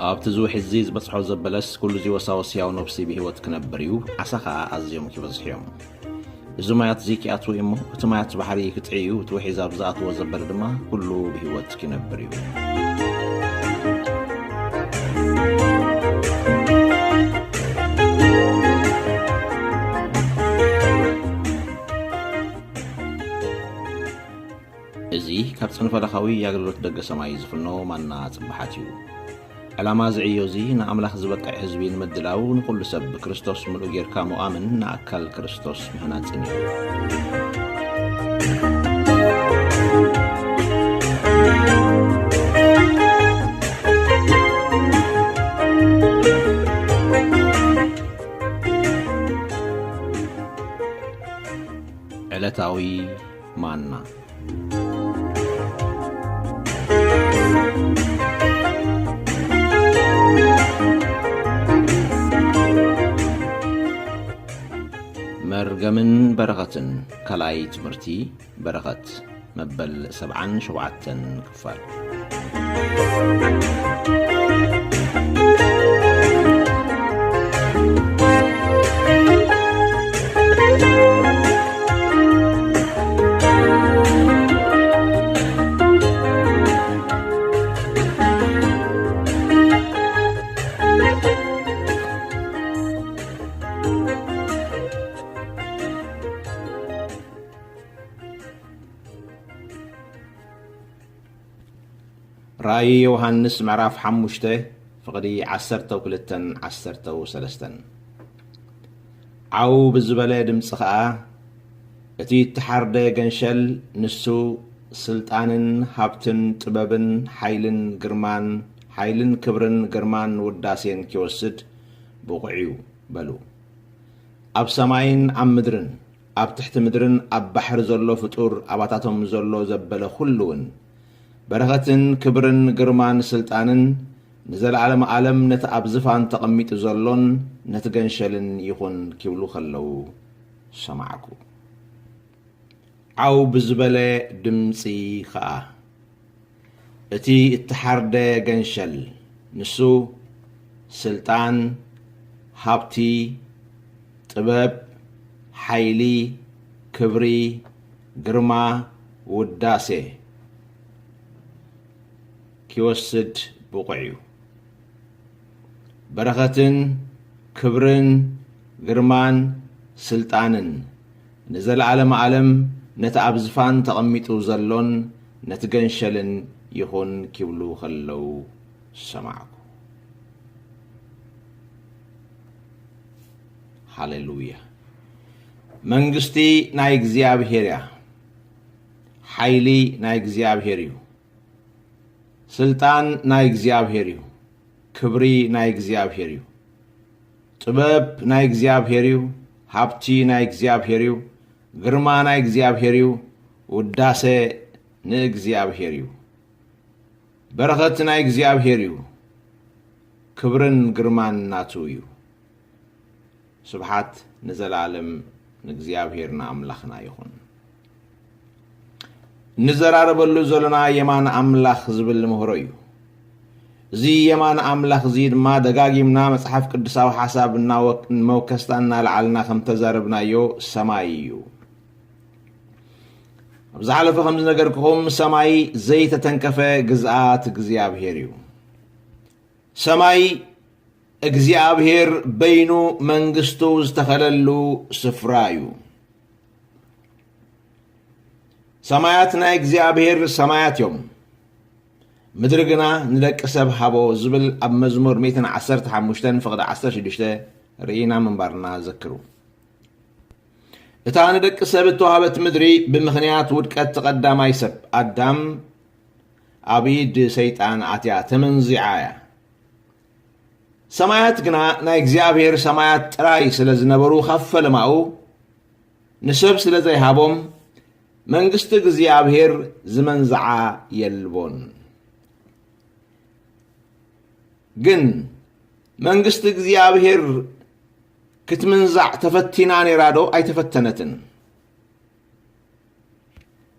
ኣብቲ እዚ ውሒዝ እዚ ዝበጽሖ ዘበለስ፣ ኩሉ እዚ ወሳወስ ህያው ነፍሲ ብህይወት ክነብር እዩ፣ ዓሳ ኸኣ ኣዝዮም ክበዝሑ እዮም። እዚ ማያት እዚ ኪኣትዉ እዩ እሞ፣ እቲ ማያት ባሕሪ ክጥዒ እዩ፣ እቲ ውሒዝ ኣብ ዝኣትዎ ዘበለ ድማ ኩሉ ብህይወት ክነብር እዩ። እዚ ካብ ጽንፈ ለኻዊ ኣገልግሎት ደገ ሰማይ ዝፍኖ ማና ጽባሓት እዩ። ዕላማ እዚ ዕዮ እዚ ንኣምላኽ ዝበቅዕ ህዝቢ ንምድላው፣ ንኹሉ ሰብ ብክርስቶስ ምሉእ ጌርካ ምውኣምን ንኣካል ክርስቶስ ምህናጽን እዩ። ዕለታዊ ማና። መርገምን በረኸትን፣ ካልኣይ ትምህርቲ በረኸት፣ መበል ሰብዓን ሸውዓተን ክፋል። ራእይ ዮሃንስ ምዕራፍ ሓሙሽተ ፍቕዲ ዓሰርተው ክልተን ዓሰርተው ሰለስተን። ዓው ብዝበለ ድምፂ ኸዓ፣ እቲ እተሓርደ ገንሸል፣ ንሱ ስልጣንን ሃብትን ጥበብን ሓይልን ግርማን፣ ሓይልን ክብርን ግርማን ውዳሴን ኪወስድ ብቑዕ እዩ በሉ። ኣብ ሰማይን ኣብ ምድርን፣ ኣብ ትሕቲ ምድርን ኣብ ባሕሪ ዘሎ ፍጡር፣ ኣባታቶም ዘሎ ዘበለ ኩሉ እውን፣ በረኸትን ክብርን ግርማን ስልጣንን ንዘለዓለመ ዓለም ነቲ ኣብ ዝፋን ተቐሚጡ ዘሎን ነቲ ገንሸልን ይኹን ኪብሉ ከለዉ ሰማዕኩ። ዓው ብዝበለ ድምጺ ኸኣ፣ እቲ እተሓርደ ገንሸል፣ ንሱ ስልጣን፣ ሃብቲ፣ ጥበብ፣ ሓይሊ፣ ክብሪ፣ ግርማ፣ ውዳሴ ኪወስድ ብቑዕ እዩ። በረኸትን ክብርን ግርማን ስልጣንን ንዘለዓለመ ዓለም ነቲ ኣብ ዝፋን ተቐሚጡ ዘሎን ነቲ ገንሸልን ይኹን ኪብሉ ኸለዉ ሰማዕኩ። ሃሌሉያ። መንግስቲ ናይ እግዚኣብሔር እያ። ሓይሊ ናይ እግዚኣብሔር እዩ። ስልጣን ናይ እግዚኣብሔር እዩ። ክብሪ ናይ እግዚኣብሔር እዩ። ጥበብ ናይ እግዚኣብሔር እዩ። ሃብቲ ናይ እግዚኣብሔር እዩ። ግርማ ናይ እግዚኣብሔር እዩ። ውዳሴ ንእግዚኣብሔር እዩ። በረኸት ናይ እግዚኣብሔር እዩ። ክብርን ግርማን ናቱ እዩ። ስብሓት ንዘለኣለም ንእግዚኣብሔር ንኣምላኽና ይኹን። እንዘራረበሉ ዘሎና የማን ኣምላኽ ዝብል ምህሮ እዩ። እዚ የማን ኣምላኽ እዚ ድማ ደጋጊምና መጽሓፍ ቅዱሳዊ ሓሳብ እናወ-፣ መወከስታ እናለዓልና ከም ተዛረብናዮ ሰማይ እዩ። ኣብ ዝሓለፈ ከም ዝነገርኩኹም ሰማይ ዘይተተንከፈ ግዝኣት እግዚኣብሔር እዩ። ሰማይ እግዚኣብሔር በይኑ መንግስቱ ዝተኸለሉ ስፍራ እዩ። ሰማያት ናይ እግዚኣብሔር ሰማያት እዮም፣ ምድሪ ግና ንደቂ ሰብ ሃቦ ዝብል ኣብ መዝሙር ሚእትን ዓሰርተ ሓሙሽተን ፍቕዲ ዓሰርተ ሽዱሽተ ርኢና ምንባርና ዘክሩ። እታ ንደቂ ሰብ እተዋህበት ምድሪ ብምኽንያት ውድቀት እቲ ቀዳማይ ሰብ ኣዳም ኣብ ኢድ ሰይጣን ኣትያ ተመንዚዓ እያ። ሰማያት ግና ናይ እግዚኣብሔር ሰማያት ጥራይ ስለ ዝነበሩ ካብ ፈለማኡ ንሰብ ስለ ዘይሃቦም መንግስቲ እግዚኣብሔር ዝመንዝዓ የልቦን። ግን መንግስቲ እግዚኣብሔር ክትምንዛዕ ተፈቲና ነይራ ዶ? ኣይተፈተነትን።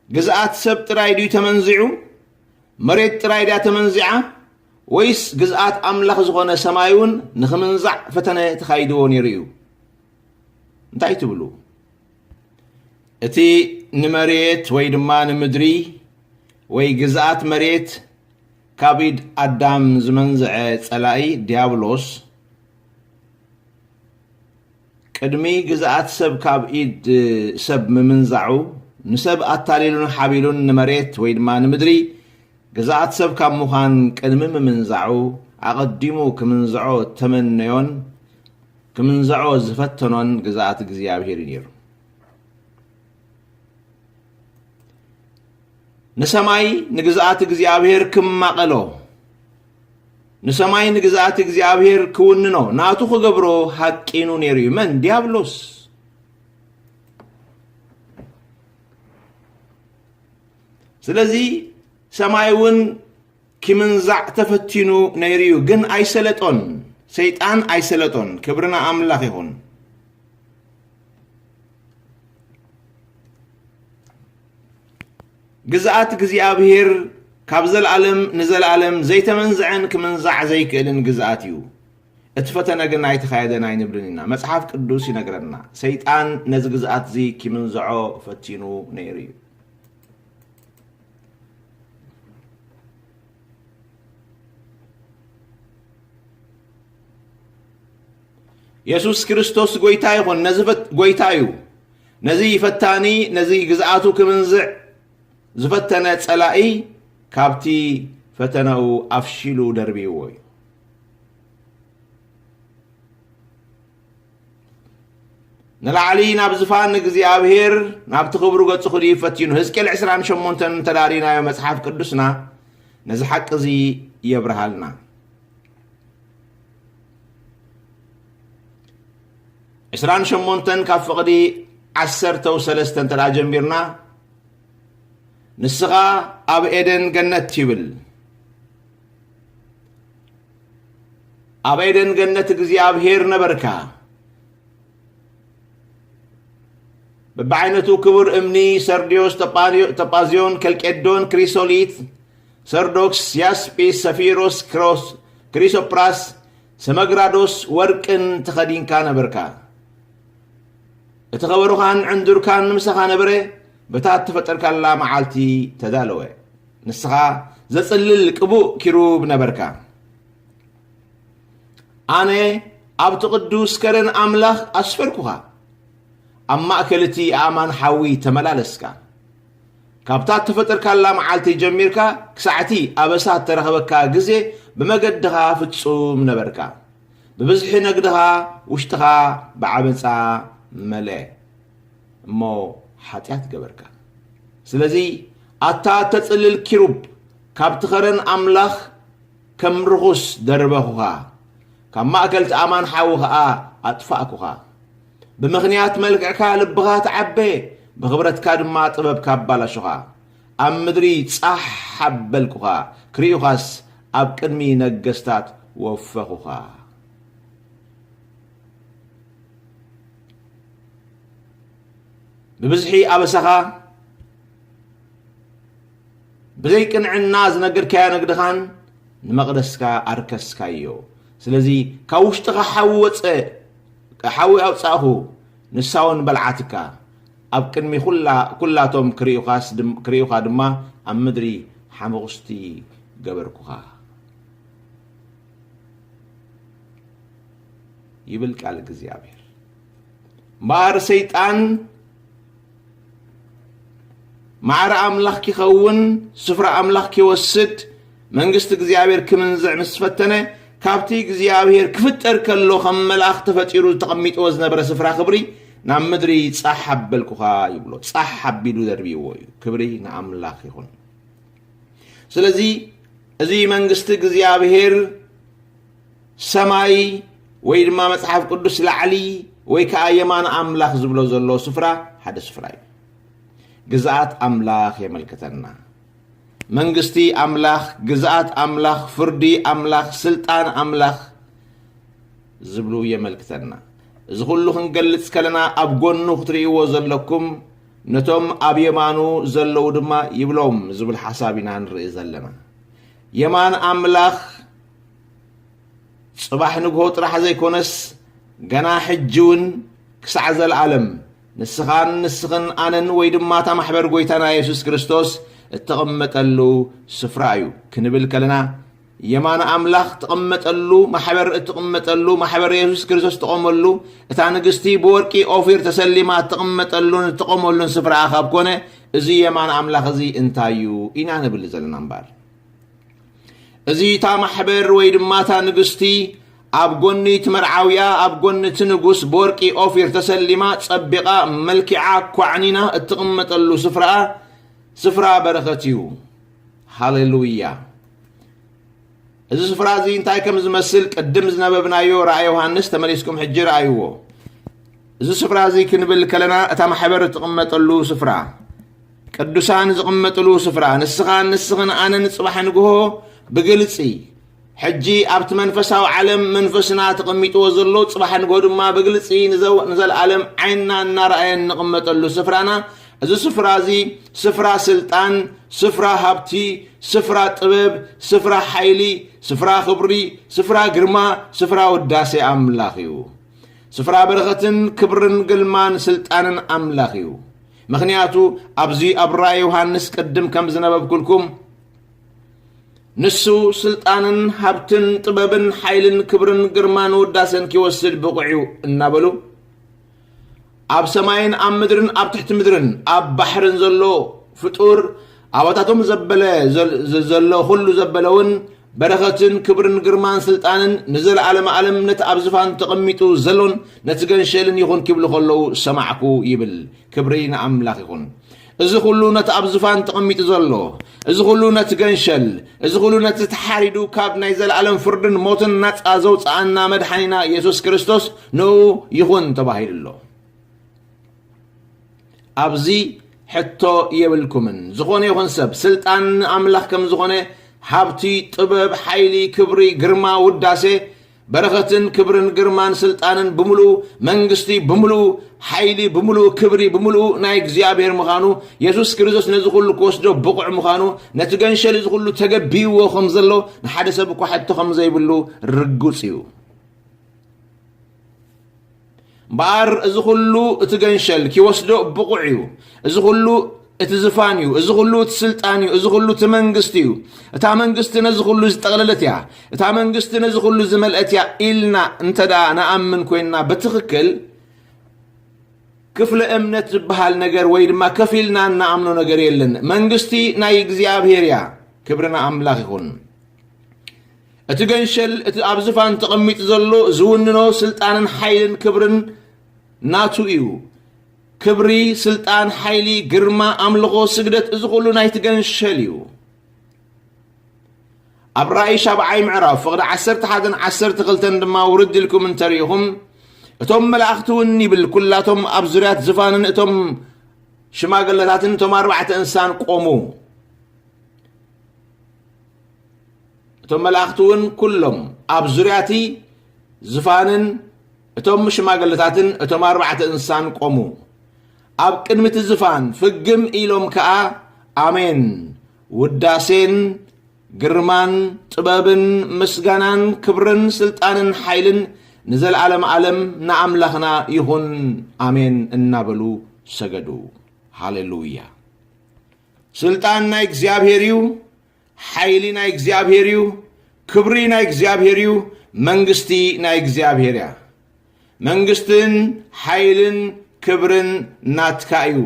ግዝኣት ሰብ ጥራይ ድዩ ተመንዚዑ? መሬት ጥራይ ድያ ተመንዚዓ? ወይስ ግዝኣት ኣምላኽ ዝኾነ ሰማይ እውን ንኽምንዛዕ ፈተነ ተኻይድዎ ነይሩ እዩ? እንታይ ትብሉ? እቲ ንመሬት ወይ ድማ ንምድሪ ወይ ግዝኣት መሬት ካብ ኢድ ኣዳም ዝመንዝዐ ጸላኢ ዲያብሎስ፣ ቅድሚ ግዝኣት ሰብ ካብ ኢድ ሰብ ምምንዛዑ፣ ንሰብ ኣታሊሉን ሓቢሉን ንመሬት ወይ ድማ ንምድሪ ግዝኣት ሰብ ካብ ምዃን ቅድሚ ምምንዛዑ፣ ኣቐዲሙ ክምንዝዖ እተመነዮን ክምንዝዖ ዝፈተኖን ግዝኣት እግዚኣብሔር እዩ ነይሩ። ንሰማይ ንግዝኣት እግዚኣብሔር ክማቐሎ፣ ንሰማይ ንግዝኣት እግዚኣብሔር ክውንኖ፣ ናቱ ክገብሮ ሃቂኑ ነይሩ እዩ። መን? ዲያብሎስ። ስለዚ ሰማይ እውን ክምንዛዕ ተፈቲኑ ነይሩ እዩ፣ ግን ኣይሰለጦን። ሰይጣን ኣይሰለጦን። ክብርና ኣምላኽ ይኹን። ግዝኣት እግዚኣብሔር ካብ ዘለኣለም ንዘለኣለም ዘይተመንዝዐን ክምንዛዕ ዘይክእልን ግዝኣት እዩ። እቲ ፈተነ ግን ኣይተኻየደን ኣይንብልን ኢና። መጽሓፍ ቅዱስ ይነግረና፣ ሰይጣን ነዚ ግዝኣት እዚ ክምንዝዖ ፈቲኑ ነይሩ እዩ። የሱስ ክርስቶስ ጎይታ ይኹን፣ ነዚ ፈት-፣ ጎይታ እዩ። ነዚ ፈታኒ፣ ነዚ ግዝኣቱ ክምንዝዕ ዝፈተነ ጸላኢ ካብቲ ፈተነኡ ኣፍሺሉ ደርብይዎ እዩ። ንላዕሊ ናብ ዝፋን እግዚኣብሔር፣ ናብቲ ክብሩ ገጹ ክድይብ ፈቲኑ። ሕዝቅኤል ዕስራን ሸሞንተን እንተዳሪናዮ መጽሓፍ ቅዱስና ነዚ ሓቂ እዚ የብርሃልና። ዕስራን ሸሞንተን ካብ ፍቕዲ ዓሰርተው ሰለስተ እንተ ደኣ ጀሚርና፣ ንስኻ ኣብ ኤደን ገነት ይብል። ኣብ ኤደን ገነት እግዚኣብሔር ነበርካ። በብዓይነቱ ክቡር እምኒ፣ ሰርድዮስ፣ ቶጳዝዮ-፣ ቶጳዝዮን፣ ከልቄዶን፣ ክሪሶሊት፣ ሰርዶክስ፣ ያስጲስ፣ ሰፊሮስ፣ ክሮስ-፣ ክሪሶፕራስ፣ ሰመግራዶስ፣ ወርቅን ተኸዲንካ ነበርካ። እቲ ከበሮኻን ዕንዱርካን ምሳኻ ነበረ፣ በታ እተፈጠርካላ መዓልቲ ተዳለወ። ንስኻ ዘጽልል ቅቡእ ኪሩብ ነበርካ። ኣነ ኣብቲ ቅዱስ ከረን ኣምላኽ ኣስፈርኩኻ። ኣብ ማእከል እቲ ኣእማን ሓዊ ተመላለስካ። ካብታ እተፈጠርካላ መዓልቲ ጀሚርካ ክሳዕ እቲ ኣበሳ እተረኸበካ ግዜ ብመገድኻ ፍጹም ነበርካ። ብብዝሒ ነግድኻ ውሽጥኻ ብዓመጻ መልአ። እሞ ሓጢኣት ገበርካ። ስለዚ ኣታ እተጽልል ኪሩብ፣ ካብቲ ኸረን ኣምላኽ ከም ርኹስ ደርበኹኻ፣ ካብ ማእከል እቲ ኣማን ሓዊ ኸኣ ኣጥፋእኩኻ። ብምኽንያት መልክዕካ ልብኻ ተዓበ፣ ብኽብረትካ ድማ ጥበብካ ኣባላሹኻ። ኣብ ምድሪ ጻሕ ኣበልኩኻ፣ ክርእዩኻስ ኣብ ቅድሚ ነገስታት ወፈኹኻ። ብብዝሒ ኣበሳኻ፣ ብዘይ ቅንዕና ዝነገርካዮ ንግድኻን ንመቕደስካ ኣርከስካዮ። ስለዚ ካብ ውሽጥኻ ሓዊ ወጸ፣ ሓዊ ኣውጻእኹ፣ ንሳ እውን በልዓትካ። ኣብ ቅድሚ ኩላ-፣ ኩላቶም ክርእዩኻስ ድም-፣ ክርእዩኻ ድማ ኣብ ምድሪ ሓመቑስቲ ገበርኩኻ። ይብል ቃል እግዚኣብሔር። እምበኣር ሰይጣን ማዕረ ኣምላኽ ኪኸውን፣ ስፍራ ኣምላኽ ኪወስድ፣ መንግስቲ እግዚኣብሔር ክምንዝዕ ምስ ፈተነ፣ ካብቲ እግዚኣብሔር ክፍጠር ከሎ ከም መልኣኽ ተፈጢሩ ተቐሚጥዎ ዝነበረ ስፍራ ክብሪ ናብ ምድሪ ጻሕ ኣበልኩኻ ይብሎ። ጻሕ ኣቢሉ ደርብይዎ እዩ። ክብሪ ንኣምላኽ ይኹን። ስለዚ እዚ መንግስቲ እግዚኣብሔር ሰማይ ወይ ድማ መጽሓፍ ቅዱስ ላዕሊ ወይ ከኣ የማን ኣምላኽ ዝብሎ ዘሎ ስፍራ ሓደ ስፍራ እዩ። ግዝኣት ኣምላኽ የመልክተና። መንግስቲ ኣምላኽ፣ ግዝኣት ኣምላኽ፣ ፍርዲ ኣምላኽ፣ ስልጣን ኣምላኽ ዝብሉ የመልክተና። እዚ ኩሉ ክንገልጽ ከለና ኣብ ጎኑ ክትርእይዎ ዘለኩም፣ ነቶም ኣብ የማኑ ዘለዉ ድማ ይብሎም ዝብል ሓሳብ ኢና ንርኢ ዘለና። የማን ኣምላኽ ጽባሕ ንግሆ ጥራሕ ዘይኮነስ፣ ገና ሕጂ እውን ክሳዕ ዘለኣለም፣ ንስኻን ንስኽን ኣነን ወይ ድማ እታ ማሕበር ጎይታና የሱስ ክርስቶስ እትቕመጠሉ ስፍራ እዩ ክንብል ከለና፣ የማን ኣምላኽ ትቕመጠሉ፣ ማሕበር እትቕመጠሉ፣ ማሕበር የሱስ ክርስቶስ ትቖመሉ፣ እታ ንግስቲ ብወርቂ ኦፊር ተሰሊማ እትቕመጠሉን እትቖመሉን ስፍራ ካብ ኮነ፣ እዚ የማን ኣምላኽ እዚ እንታይ እዩ ኢና ንብል ዘለና እምበር። እዚ እታ ማሕበር ወይ ድማ እታ ንግስቲ ኣብ ጎኒ እቲ መርዓውያ፣ ኣብ ጎኒ እቲ ንጉስ ብወርቂ ኦፊር ተሰሊማ፣ ጸቢቓ፣ መልኪዓ፣ ኳዕኒና እትቕመጠሉ ስፍራኣ፣ ስፍራ በረኸት እዩ። ሃሌሉያ። እዚ ስፍራ እዚ እንታይ ከም ዝመስል ቅድም ዝነበብናዮ ራእይ ዮሃንስ ተመሊስኩም ሕጂ ረኣይዎ። እዚ ስፍራ እዚ ክንብል ከለና እታ ማሕበር እትቕመጠሉ ስፍራ፣ ቅዱሳን ዝቕመጥሉ ስፍራ፣ ንስኻን ንስኽን ኣነን ጽባሕ ንግሆ ብግልጺ ሕጂ ኣብቲ መንፈሳዊ ዓለም መንፈስና ተቐሚጥዎ ዘሎ፣ ጽባሕ ንግሆ ድማ ብግልጺ ንዘው-፣ ንዘለኣለም ዓይንና እናረኣየ እንቕመጠሉ ስፍራና፣ እዚ ስፍራ እዚ ስፍራ ስልጣን፣ ስፍራ ሃብቲ፣ ስፍራ ጥበብ፣ ስፍራ ሓይሊ፣ ስፍራ ክብሪ፣ ስፍራ ግርማ፣ ስፍራ ውዳሴ ኣምላኽ እዩ። ስፍራ በረኸትን ክብርን ግልማን ስልጣንን ኣምላኽ እዩ። ምኽንያቱ ኣብዚ ኣብ ራእይ ዮሃንስ ቅድም ከም ዝነበብኩልኩም፣ ንሱ ስልጣንን ሃብትን ጥበብን ሓይልን ክብርን ግርማን ውዳሴን ኪወስድ ብቑዕ እዩ እናበሉ፣ ኣብ ሰማይን ኣብ ምድርን ኣብ ትሕቲ ምድርን ኣብ ባሕርን ዘሎ ፍጡር፣ ኣባታቶም ዘበለ ዘል-፣ ዘ-፣ ዘሎ ኩሉ ዘበለ እውን በረኸትን ክብርን ግርማን ስልጣንን ንዘለዓለመ ዓለም ነቲ ኣብ ዝፋን ተቐሚጡ ዘሎን ነቲ ገንሸልን ይኹን ኪብሉ ከለዉ ሰማዕኩ ይብል። ክብሪ ንኣምላኽ ይኹን። እዚ ኩሉ ነቲ ኣብ ዝፋን ተቐሚጡ ዘሎ፣ እዚ ኩሉ ነቲ ገንሸል፣ እዚ ኩሉ ነቲ ተሓሪዱ ካብ ናይ ዘለዓለም ፍርድን ሞትን ናጻ ዘውጽኣና መድሓኒና የሱስ ክርስቶስ ንኡ ይኹን ተባሂሉ ኣሎ። ኣብዚ ሕቶ የብልኩምን። ዝኾነ ይኹን ሰብ ስልጣን ንኣምላኽ ከም ዝኾነ፣ ሃብቲ፣ ጥበብ፣ ሓይሊ፣ ክብሪ፣ ግርማ፣ ውዳሴ፣ በረኸትን ክብርን ግርማን ስልጣንን ብምሉኡ፣ መንግስቲ ብምሉኡ፣ ሓይሊ ብምሉኡ፣ ክብሪ ብምሉኡ ናይ እግዚኣብሔር ምዃኑ፣ የሱስ ክርስቶስ ነዚ ኩሉ ክወስዶ ብቑዕ ምዃኑ፣ ነቲ ገንሸል እዚ ኩሉ ተገቢዎ ከም ዘሎ ንሓደ ሰብ እኳ ሕቶ ከም ዘይብሉ ርጉጽ እዩ። እምበኣር እዚ ኩሉ እቲ ገንሸል ኪወስዶ ብቑዕ እዩ። እዚ ኩሉ እቲ ዝፋን እዩ። እዚ ኩሉ እቲ ስልጣን እዩ። እዚ ኩሉ እቲ መንግስቲ እዩ። እታ መንግስቲ ነዚ ኩሉ ዝጠቕለለት እያ። እታ መንግስቲ ነዚ ኩሉ ዝመልአት እያ ኢልና እንተ ደኣ ንኣምን ኮይንና ብትኽክል፣ ክፍለ እምነት ዝበሃል ነገር ወይ ድማ ከፊልና እንኣምኖ ነገር የለን። መንግስቲ ናይ እግዚኣብሔር እያ። ክብሪ ንኣምላኽ ይኹን። እቲ ገንሸል፣ እቲ ኣብ ዝፋን ተቐሚጡ ዘሎ ዝውንኖ ስልጣንን ሓይልን ክብርን ናቱ እዩ። ክብሪ፣ ስልጣን፣ ሓይሊ፣ ግርማ፣ ኣምልኾ፣ ስግደት፣ እዚ ኩሉ ናይቲ ገንሸል እዩ። ኣብ ራእይ ሻብዓይ ምዕራፍ ፍቕዲ ዓሰርተ ሓደን ዓሰርተ ክልተን ድማ ውርድ ኢልኩም እንተሪኢኹም፣ እቶም መላእኽቲ እውን ይብል፣ ኩላቶም ኣብ ዙርያት ዝፋንን እቶም ሽማግለታትን እቶም ኣርባዕተ እንስሳን ቆሙ። እቶም መላእኽቲ እውን ኩሎም ኣብ ዙርያ እቲ ዝፋንን እቶም ሽማግለታትን እቶም ኣርባዕተ እንስሳን ቆሙ። ኣብ ቅድሚ እቲ ዝፋን ፍግም ኢሎም ከኣ፣ ኣሜን፣ ውዳሴን ግርማን ጥበብን ምስጋናን ክብርን ስልጣንን ሓይልን ንዘለዓለም ዓለም ንኣምላኽና ይኹን፣ ኣሜን እናበሉ ሰገዱ። ሃሌሉያ። ስልጣን ናይ እግዚኣብሔር እዩ። ሓይሊ ናይ እግዚኣብሔር እዩ። ክብሪ ናይ እግዚኣብሔር እዩ። መንግስቲ ናይ እግዚኣብሔር እያ። መንግስትን ሓይልን ክብርን ናትካ እዩ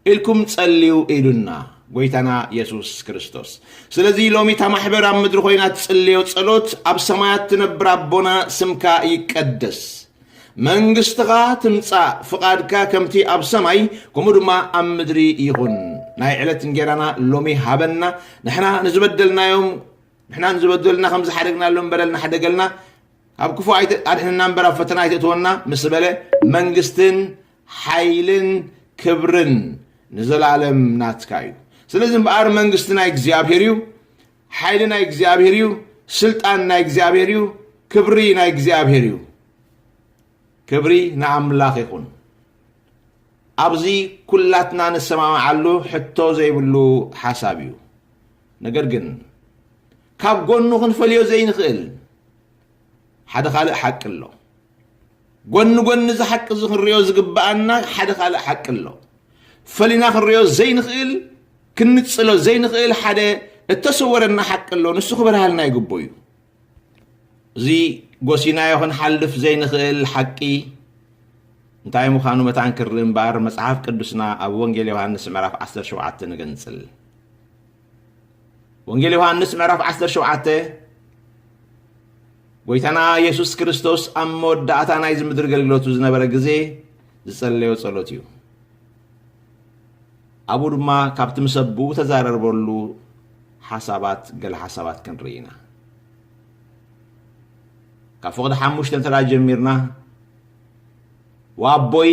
ኢልኩም ጸልዩ ኢሉና ጎይታና የሱስ ክርስቶስ። ስለዚ ሎሚ እታ ማሕበር ኣብ ምድሪ ኮይና ትጽልዮ ጸሎት፣ ኣብ ሰማያት ትነብር ኣቦና፣ ስምካ ይቀደስ፣ መንግስትኻ ትምጻእ፣ ፍቓድካ ከምቲ ኣብ ሰማይ ከምኡ ድማ ኣብ ምድሪ ይኹን። ናይ ዕለት እንጌራና ሎሚ ሃበና። ንሕና ንዝበደልናዮም፣ ንሕና ንዝበደሉና ከም ዝሓደግናሎም በደልና ሓደገልና፣ ካብ ክፉእ ኣይተ-፣ ኣድሕነና እምበር ኣብ ፈተና ኣይተእትወና ምስ በለ፣ መንግስትን ሓይልን ክብርን ንዘለኣለም ናትካ እዩ። ስለዚ እምበኣር መንግስቲ ናይ እግዚኣብሔር እዩ፣ ሓይሊ ናይ እግዚኣብሔር እዩ፣ ስልጣን ናይ እግዚኣብሔር እዩ፣ ክብሪ ናይ እግዚኣብሔር እዩ። ክብሪ ንኣምላኽ ይኹን። ኣብዚ ኩላትና ንሰማምዓሉ ሕቶ ዘይብሉ ሓሳብ እዩ። ነገር ግን ካብ ጎኑ ክንፈልዮ ዘይንኽእል፣ ሓደ ካልእ ሓቂ ኣሎ። ጎኒ ጎኒ እዚ ሓቂ እዚ ክንሪኦ ዝግብኣና ሓደ ካልእ ሓቂ ኣሎ። ፈሊና ክንሪኦ ዘይንኽእል፣ ክንጽሎ ዘይንኽእል ሓደ እተሰወረና ሓቂ ኣሎ። ንሱ ክበርሃልና ይግብኦ እዩ። እዚ ጎሲናዮ ክንሓልፍ ዘይንኽእል ሓቂ እንታይ ምዃኑ መታን ክርኢ እምበኣር፣ መጽሓፍ ቅዱስና ኣብ ወንጌል ዮሃንስ ምዕራፍ ዓሰርተ ሸውዓተ ንገንጽል። ወንጌል ዮሃንስ ምዕራፍ ዓሰርተ ሸውዓተ፣ ጎይታና የሱስ ክርስቶስ ኣብ መወዳእታ ናይዚ ምድሪ ኣገልግሎቱ ዝነበረ ግዜ ዝጸለዮ ጸሎት እዩ። ኣብኡ ድማ ካብቲ ምስ ኣቦኡ ተዛረበሉ ሓሳባት፣ ገለ ሓሳባት ክንርኢ ኢና። ካብ ፍቕዲ ሓሙሽተ እንተ ደኣ ጀሚርና፣ "ወኣቦይ፣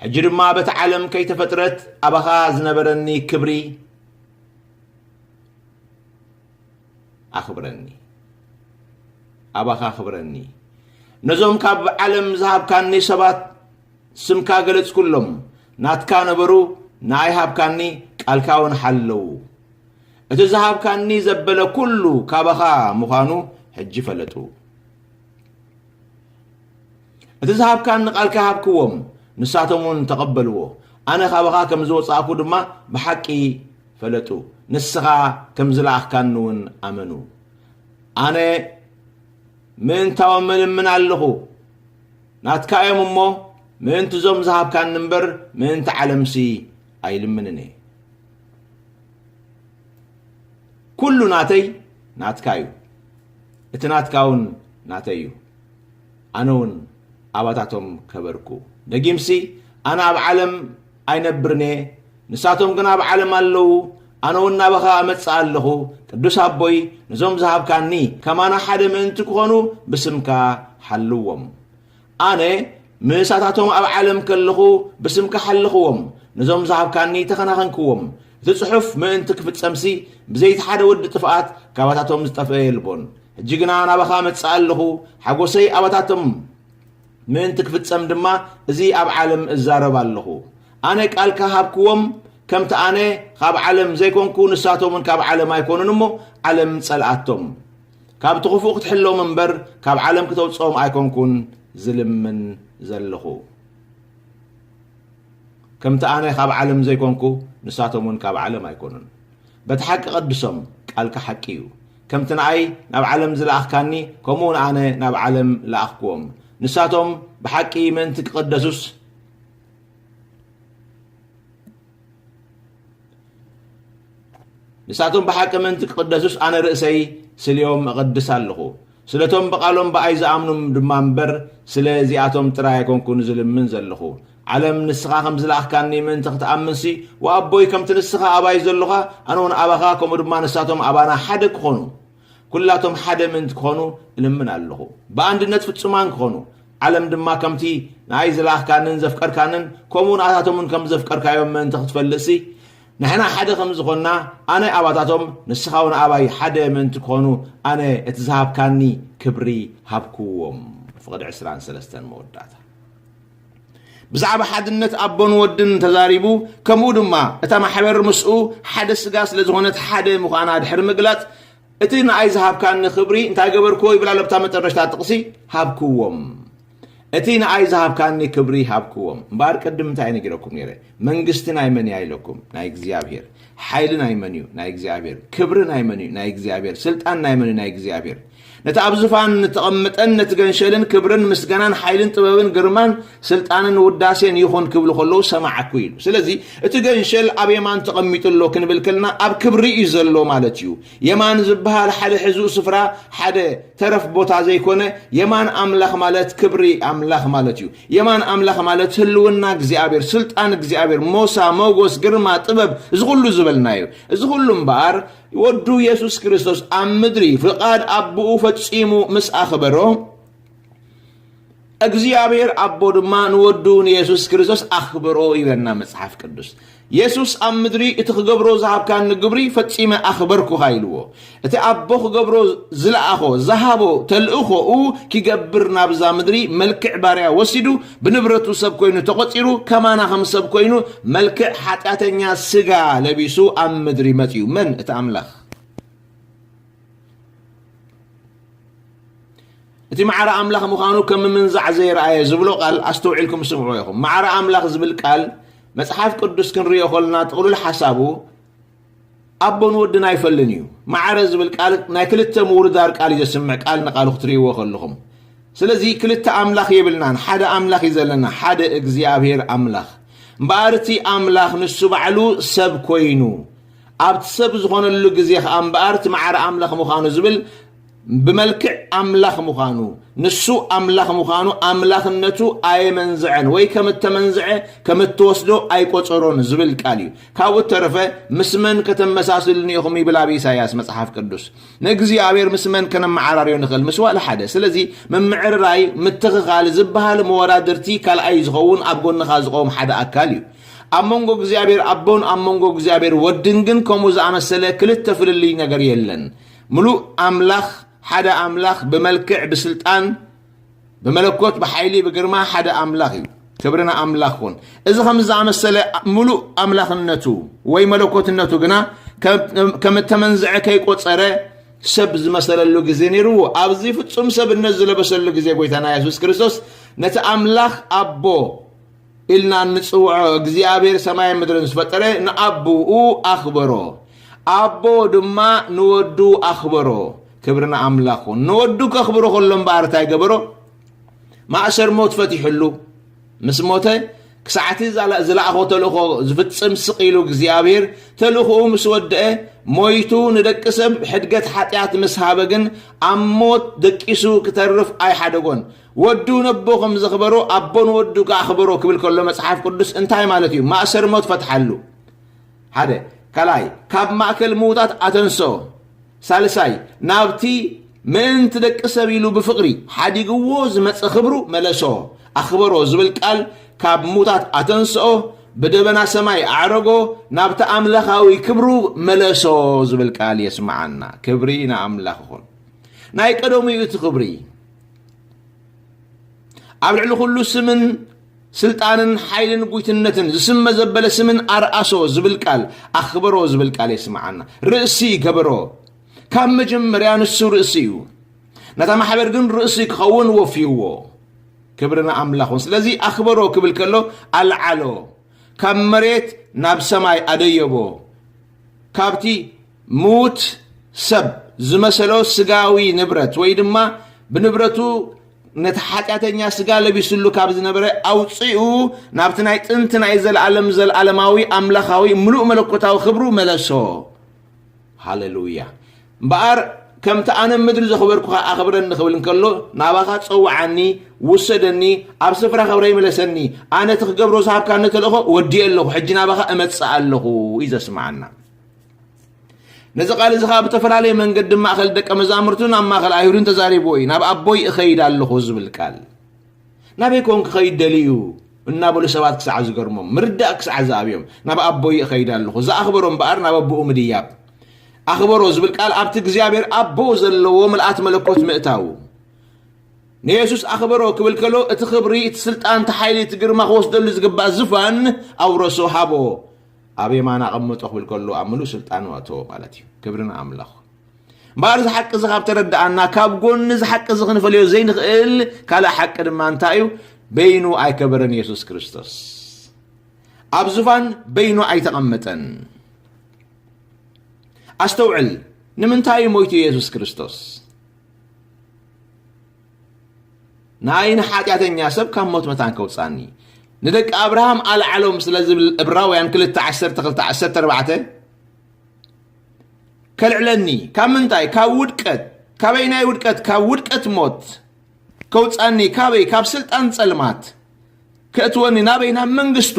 ሕጂ ድማ በቲ ዓለም ከይተፈጥረት ኣባኻ ዝነበረኒ ክብሪ ኣኽብረኒ፣ ኣባኻ ኣኽብረኒ። ነዞም ካብ ዓለም ዝሃብካኒ ሰባት ስምካ ገለጽኩሎም፣ ናትካ ነበሩ፣ ንኣይ ሃብካኒ፣ ቃልካ እውን ሓለዉ። እቲ ዝሃብካኒ ዘበለ ኩሉ ካባኻ ምዃኑ ሕጂ ፈለጡ። እቲ ዝሃብካኒ ቃልካ ሃብክዎም፣ ንሳቶም እውን ተቐበልዎ። ኣነ ካባኻ ከም ዝወጻእኩ ድማ ብሓቂ ፈለጡ፣ ንስኻ ከም ዝለኣኽካኒ እውን ኣመኑ። ኣነ ምእንታዎም እልምን ኣለኹ፣ ናትካ እዮም እሞ፣ ምእንቲ እዞም ዝሃብካኒ እምበር፣ ምእንቲ ዓለምሲ ኣይልምንን እየ። ኩሉ ናተይ ናትካ እዩ፣ እቲ ናትካ እውን ናተይ እዩ። ኣነ እውን ኣባታቶም ከበርኩ። ደጊምሲ፣ ኣነ ኣብ ዓለም ኣይነብርን እየ፣ ንሳቶም ግን ኣብ ዓለም ኣለዉ፣ ኣነ እውን ናባኻ እመጽእ ኣለኹ። ቅዱስ ኣቦይ፣ ነዞም ዝሃብካኒ ከማና ሓደ ምእንቲ ክኾኑ ብስምካ ሓልዎም። ኣነ ምሳታቶም ኣብ ዓለም ከለኹ ብስምካ ሓለኽዎም፣ ነዞም ዝሃብካኒ ተኸናኸንክዎም። እቲ ጽሑፍ ምእንቲ ክፍጸምሲ፣ ብዘይቲ ሓደ ወዲ ጥፍኣት ካባታቶም ዝጠፍአ የልቦን። ሕጂ ግና ናባኻ እመጽእ ኣለኹ፣ ሓጎሰይ ኣባታቶም ምእንቲ ክፍጸም ድማ፣ እዚ ኣብ ዓለም እዛረብ ኣለኹ። ኣነ ቃልካ ሃብክዎም፣ ከምቲ ኣነ ካብ ዓለም ዘይኮንኩ፣ ንሳቶም እውን ካብ ዓለም ኣይኮኑን እሞ፣ ዓለም ጸልኣቶም። ካብቲ ክፉእ ክትሕሎም እምበር፣ ካብ ዓለም ክተውጽኦም ኣይኮንኩን ዝልምን ዘለኹ። ከምቲ ኣነ ካብ ዓለም ዘይኮንኩ፣ ንሳቶም እውን ካብ ዓለም ኣይኮኑን። በቲ ሓቂ ቀድሶም፣ ቃልካ ሓቂ እዩ። ከምቲ ንኣይ ናብ ዓለም ዝለኣኽካኒ፣ ከምኡ እውን ኣነ ናብ ዓለም ለኣኽክዎም። ንሳቶም ብሓቂ ምእንቲ ክቕደሱስ፣ ንሳቶም ብሓቂ ምእንቲ ክቕደሱስ፣ ኣነ ርእሰይ ስልዮም እቐድስ ኣለኹ። ስለቶም ብቓሎም ብኣይ ዝኣምኑ ድማ እምበር፣ ስለ እዚኣቶም ጥራይ ኣይኮንኩን ዝልምን ዘለኹ። ዓለም ንስኻ ከም ዝለኣኽካኒ ምእንቲ ክትኣምንሲ፣ ወኣቦይ፣ ከምቲ ንስኻ ኣባይ ዘሎኻ፣ ኣነ እውን ኣባኻ፣ ከምኡ ድማ ንሳቶም ኣባና ሓደ ክኾኑ፣ ኩላቶም ሓደ ምእንቲ ክኾኑ እልምን ኣለኹ። ብኣንድነት ፍጹማን ክኾኑ፣ ዓለም ድማ ከምቲ ንኣይ ዝለኣኽካንን ዘፍቀርካንን፣ ከምኡ ንኣታቶምን ከም ዘፍቀርካዮም ምእንቲ ክትፈልጥሲ፣ ንሕና ሓደ ከም ዝኾንና፣ ኣነ ኣባታቶም፣ ንስኻ እውን ኣባይ ሓደ ምእንቲ ክኾኑ፣ ኣነ እቲ ዝሃብካኒ ክብሪ ሃብክዎም። ፍቕዲ ዕስራን ሰለስተን መወዳእታ። ብዛዕባ ሓድነት ኣቦን ወድን ተዛሪቡ፣ ከምኡ ድማ እታ ማሕበር ምስኡ ሓደ ስጋ ስለ ዝኾነት ሓደ ምዃና ድሕሪ ምግላጽ፣ እቲ ንኣይ ዝሃብካኒ ክብሪ እንታይ ገበርክዎ ይብል ኣሎ ኣብታ መጨረሽታ ጥቕሲ፣ ሃብክዎም። እቲ ንኣይ ዝሃብካኒ ክብሪ ሃብክዎም። እምበኣር ቅድም እንታይ ነጊረኩም ነይረ? መንግስቲ ናይ መን እያ ኢለኩም? ናይ እግዚኣብሔር። ሓይሊ ናይ መን እዩ? ናይ እግዚኣብሔር። ክብሪ ናይ መን እዩ? ናይ እግዚኣብሔር። ስልጣን ናይ መን እዩ? ናይ እግዚኣብሔር። ነቲ ኣብ ዝፋን ንተቐምጠን ነቲ ገንሸልን ክብርን ምስጋናን ሓይልን ጥበብን ግርማን ስልጣንን ውዳሴን ይኹን ክብሉ ከለዉ ሰማዕኩ ኢሉ። ስለዚ እቲ ገንሸል ኣብ የማን ተቐሚጡ ኣሎ ክንብል ከለና ኣብ ክብሪ እዩ ዘሎ ማለት እዩ። የማን ዝበሃል ሓደ ሕዙእ ስፍራ፣ ሓደ ተረፍ ቦታ ዘይኮነ፣ የማን ኣምላኽ ማለት ክብሪ ኣምላኽ ማለት እዩ። የማን ኣምላኽ ማለት ህልውና እግዚኣብሔር፣ ስልጣን እግዚኣብሔር፣ ሞሳ፣ ሞጎስ፣ ግርማ፣ ጥበብ፣ እዚ ኩሉ ዝበልናዮ። እዚ ኩሉ እምበኣር ወዱ የሱስ ክርስቶስ ኣብ ምድሪ ፍቓድ ኣቦኡ ፈጺሙ ምስ ኣኽበሮ፣ እግዚኣብሔር ኣቦ ድማ ንወዱ ንየሱስ ክርስቶስ ኣኽብሮ ይብለና መጽሓፍ ቅዱስ። የሱስ ኣብ ምድሪ እቲ ክገብሮ ዝሃብካኒ ግብሪ ፈጺመ ኣኽበርኩኻ ኢልዎ። እቲ ኣቦ ክገብሮ ዝለኣኾ፣ ዝሃቦ ተልእኾኡ ኪገብር ናብዛ ምድሪ መልክዕ ባርያ ወሲዱ፣ ብንብረቱ ሰብ ኮይኑ ተቖጺሩ፣ ከማና ከም ሰብ ኮይኑ መልክዕ ሓጢኣተኛ ስጋ ለቢሱ ኣብ ምድሪ መጺኡ። መን? እቲ ኣምላኽ። እቲ ማዕረ ኣምላኽ ምዃኑ ከም ምምንዛዕ ዘይረኣየ ዝብሎ ቃል ኣስተውዒልኩም ስምዑ ኢኹም። ማዕረ ኣምላኽ ዝብል ቃል መጽሓፍ ቅዱስ ክንሪኦ ከለና ጥቕሉል ሓሳቡ ኣቦን ወድን ኣይፈልን እዩ። ማዕረ ዝብል ቃል ናይ ክልተ ምውርዳር ቃል እዩ ዘስምዕ፣ ቃል ንቃሉ ክትርእይዎ ከለኹም። ስለዚ ክልተ ኣምላኽ የብልናን፣ ሓደ ኣምላኽ እዩ ዘለና፣ ሓደ እግዚኣብሔር ኣምላኽ። እምበኣር እቲ ኣምላኽ ንሱ ባዕሉ ሰብ ኮይኑ ኣብቲ ሰብ ዝኾነሉ ግዜ ኸዓ እምበኣር እቲ ማዕረ ኣምላኽ ምዃኑ ዝብል ብመልክዕ ኣምላኽ ምዃኑ፣ ንሱ ኣምላኽ ምዃኑ ኣምላኽነቱ ኣየመንዝዐን ወይ ከም እተመንዝዐ ከም እትወስዶ ኣይቆጸሮን ዝብል ቃል እዩ። ካብኡ እተረፈ ምስ መን ከተመሳስልኒ ኢኹም ይብል ኣብ ኢሳያስ መጽሓፍ ቅዱስ። ንእግዚኣብሔር ምስ መን ከነመዓራርዮ ንኽእል? ምስ ዋላ ሓደ። ስለዚ ምምዕርራይ፣ ምትኽኻል ዝበሃል መወዳድርቲ ካልኣይ ዝኸውን ኣብ ጎንኻ ዝቐውም ሓደ ኣካል እዩ። ኣብ መንጎ እግዚኣብሔር ኣቦን ኣብ መንጎ እግዚኣብሔር ወድን ግን ከምኡ ዝኣመሰለ ክልተ ፍልልይ ነገር የለን። ምሉእ ኣምላኽ፣ ሓደ ኣምላኽ ብመልክዕ፣ ብስልጣን፣ ብመለኮት፣ ብሓይሊ፣ ብግርማ ሓደ ኣምላኽ እዩ። ክብሪ ንኣምላኽ ይኹን። እዚ ከምዚ ዝኣመሰለ ምሉእ ኣምላኽነቱ ወይ መለኮትነቱ ግና ከም፣ ከም እተመንዝዐ ከይቆጸረ ሰብ ዝመሰለሉ ግዜ ነይርዎ። ኣብዚ ፍጹም ሰብነት ዝለበሰሉ ግዜ ጎይታና የሱስ ክርስቶስ ነቲ ኣምላኽ ኣቦ ኢልና እንጽውዖ እግዚኣብሔር ሰማይን ምድርን ዝፈጠረ ንኣቦኡ ኣኽበሮ፣ ኣቦ ድማ ንወዱ ኣኽበሮ። ክብሪ ንኣምላኽ ይኹን። ንወዱ ከኽብሮ ከሎ እምበኣር እንታይ ገበሮ? ማእሰር ሞት ፈቲሕሉ። ምስ ሞተ ክሳዕቲ ዛላ-፣ ዝለኣኾ ተልእኾ ዝፍጽም ስቕ ኢሉ እግዚኣብሔር ተልእኾኡ ምስ ወድአ ሞይቱ ንደቂ ሰብ ሕድገት ሓጢኣት ምስ ሃበ ግን ኣብ ሞት ደቂሱ ክተርፍ ኣይሓደጎን። ወዱ ነቦ ከም ዘኽበሮ ኣቦ ንወዱ ከኣኽበሮ ክብል ከሎ መጽሓፍ ቅዱስ እንታይ ማለት እዩ? ማእሰር ሞት ፈትሓሉ። ሓደ። ካልኣይ፣ ካብ ማእከል ምዉታት ኣተንስኦ። ሳልሳይ፣ ናብቲ ምእንቲ ደቂ ሰብ ኢሉ ብፍቕሪ ሓዲግዎ ዝመጸ ክብሩ መለሶ። ኣኽበሮ ዝብል ቃል ካብ ምዉታት ኣተንስኦ፣ ብደበና ሰማይ ኣዕረጎ፣ ናብቲ ኣምላኻዊ ክብሩ መለሶ ዝብል ቃል የስምዓና። ክብሪ ንኣምላኽ ይኹን። ናይ ቀደሙ እዩ እቲ ክብሪ። ኣብ ልዕሊ ኩሉ ስምን ስልጣንን ሓይልን ጉይትነትን ዝስመ ዘበለ ስምን ኣርኣሶ ዝብል ቃል፣ ኣኽበሮ ዝብል ቃል የስምዓና። ርእሲ ገበሮ። ካብ መጀመርያ ንሱ ርእሲ እዩ። ነታ ማሕበር ግን ርእሲ ክኸውን ወፍይዎ። ክብሪ ንኣምላኽ ይኹን። ስለዚ ኣኽበሮ ክብል ከሎ ኣልዓሎ፣ ካብ መሬት ናብ ሰማይ ኣደየቦ። ካብቲ ምዉት ሰብ ዝመሰሎ ስጋዊ ንብረት ወይ ድማ ብንብረቱ ነቲ ሓጢኣተኛ ስጋ ለቢስሉ ካብ ዝነበረ ኣውፂኡ ናብቲ ናይ ጥንቲ ናይ ዘለኣለም ዘለኣለማዊ ኣምላኻዊ ምሉእ መለኮታዊ ክብሩ መለሶ። ሃሌሉያ። እምበኣር ከምቲ ኣነ ምድሪ ዘኽበርኩኻ ኣኽብረኒ ክብል እንከሎ ናባኻ ጸውዓኒ፣ ውሰደኒ፣ ኣብ ስፍራ ክብረይ ምለሰኒ፣ ኣነ እቲ ክገብሮ ዝሃብካኒ ተልእኾ ወዲኤ ኣለኹ፣ ሕጂ ናባኻ እመጽእ ኣለኹ እዩ ዘስምዓና። ነዚ ቃል እዚ ኸዓ ብተፈላለየ መንገዲ ማእኸል ደቀ መዛሙርቱን ኣብ ማእኸል ኣይሁድን ተዛሪብዎ እዩ። ናብ ኣቦይ እኸይድ ኣለኹ ዝብል ቃል። ናበይ ኮን ክኸይድ ደልዩ እናበሉ ሰባት ክሳዕ ዝገርሞም፣ ምርዳእ ክሳዕ ዝኣብዮም፣ ናብ ኣቦይ እኸይድ ኣለኹ። ዝኣኽበሮ እምበኣር ናብ ኣቦኡ ምድያብ። ኣኽበሮ ዝብል ቃል ኣብቲ እግዚኣብሔር ኣቦ ዘለዎ ምልኣት መለኮት ምእታው። ንየሱስ ኣኽበሮ ክብል ከሎ እቲ ክብሪ፣ እቲ ስልጣን፣ እቲ ሓይሊ፣ እቲ ግርማ ክወስደሉ ዝግባእ ዝፋን ኣውረሶ ሃቦ። ኣብ የማን ኣቐምጦ ክብል ከሎ ኣብ ምሉእ ስልጣኑ ኣእተዎ ማለት እዩ። ክብሪ ንኣምላኽ። እምበኣር እዚ ሓቂ እዚ ካብ ተረድኣና ካብ ጎኒ እዚ ሓቂ እዚ ክንፈልዮ ዘይንኽእል ካልእ ሓቂ ድማ እንታይ እዩ? በይኑ ኣይከበረን የሱስ ክርስቶስ። ኣብ ዙፋን በይኑ ኣይተቐመጠን። ኣስተውዕል፣ ንምንታይ እዩ ሞይቱ የሱስ ክርስቶስ? ናይ ንሓጢኣተኛ ሰብ ካብ ሞት መታን ከውፃኒ ንደቂ ኣብርሃም ኣልዓሎም ስለ ዝብል ዕብራውያን ክልተ ዓሰርተ ክልተ ዓሰርተ ኣርባዕተ ከልዕለኒ ካብ ምንታይ? ካብ ውድቀት። ካበይ ናይ ውድቀት? ካብ ውድቀት ሞት ከውፃኒ። ካበይ? ካብ ስልጣን ፀልማት ከእትወኒ ናበይ? ናብ መንግስቱ።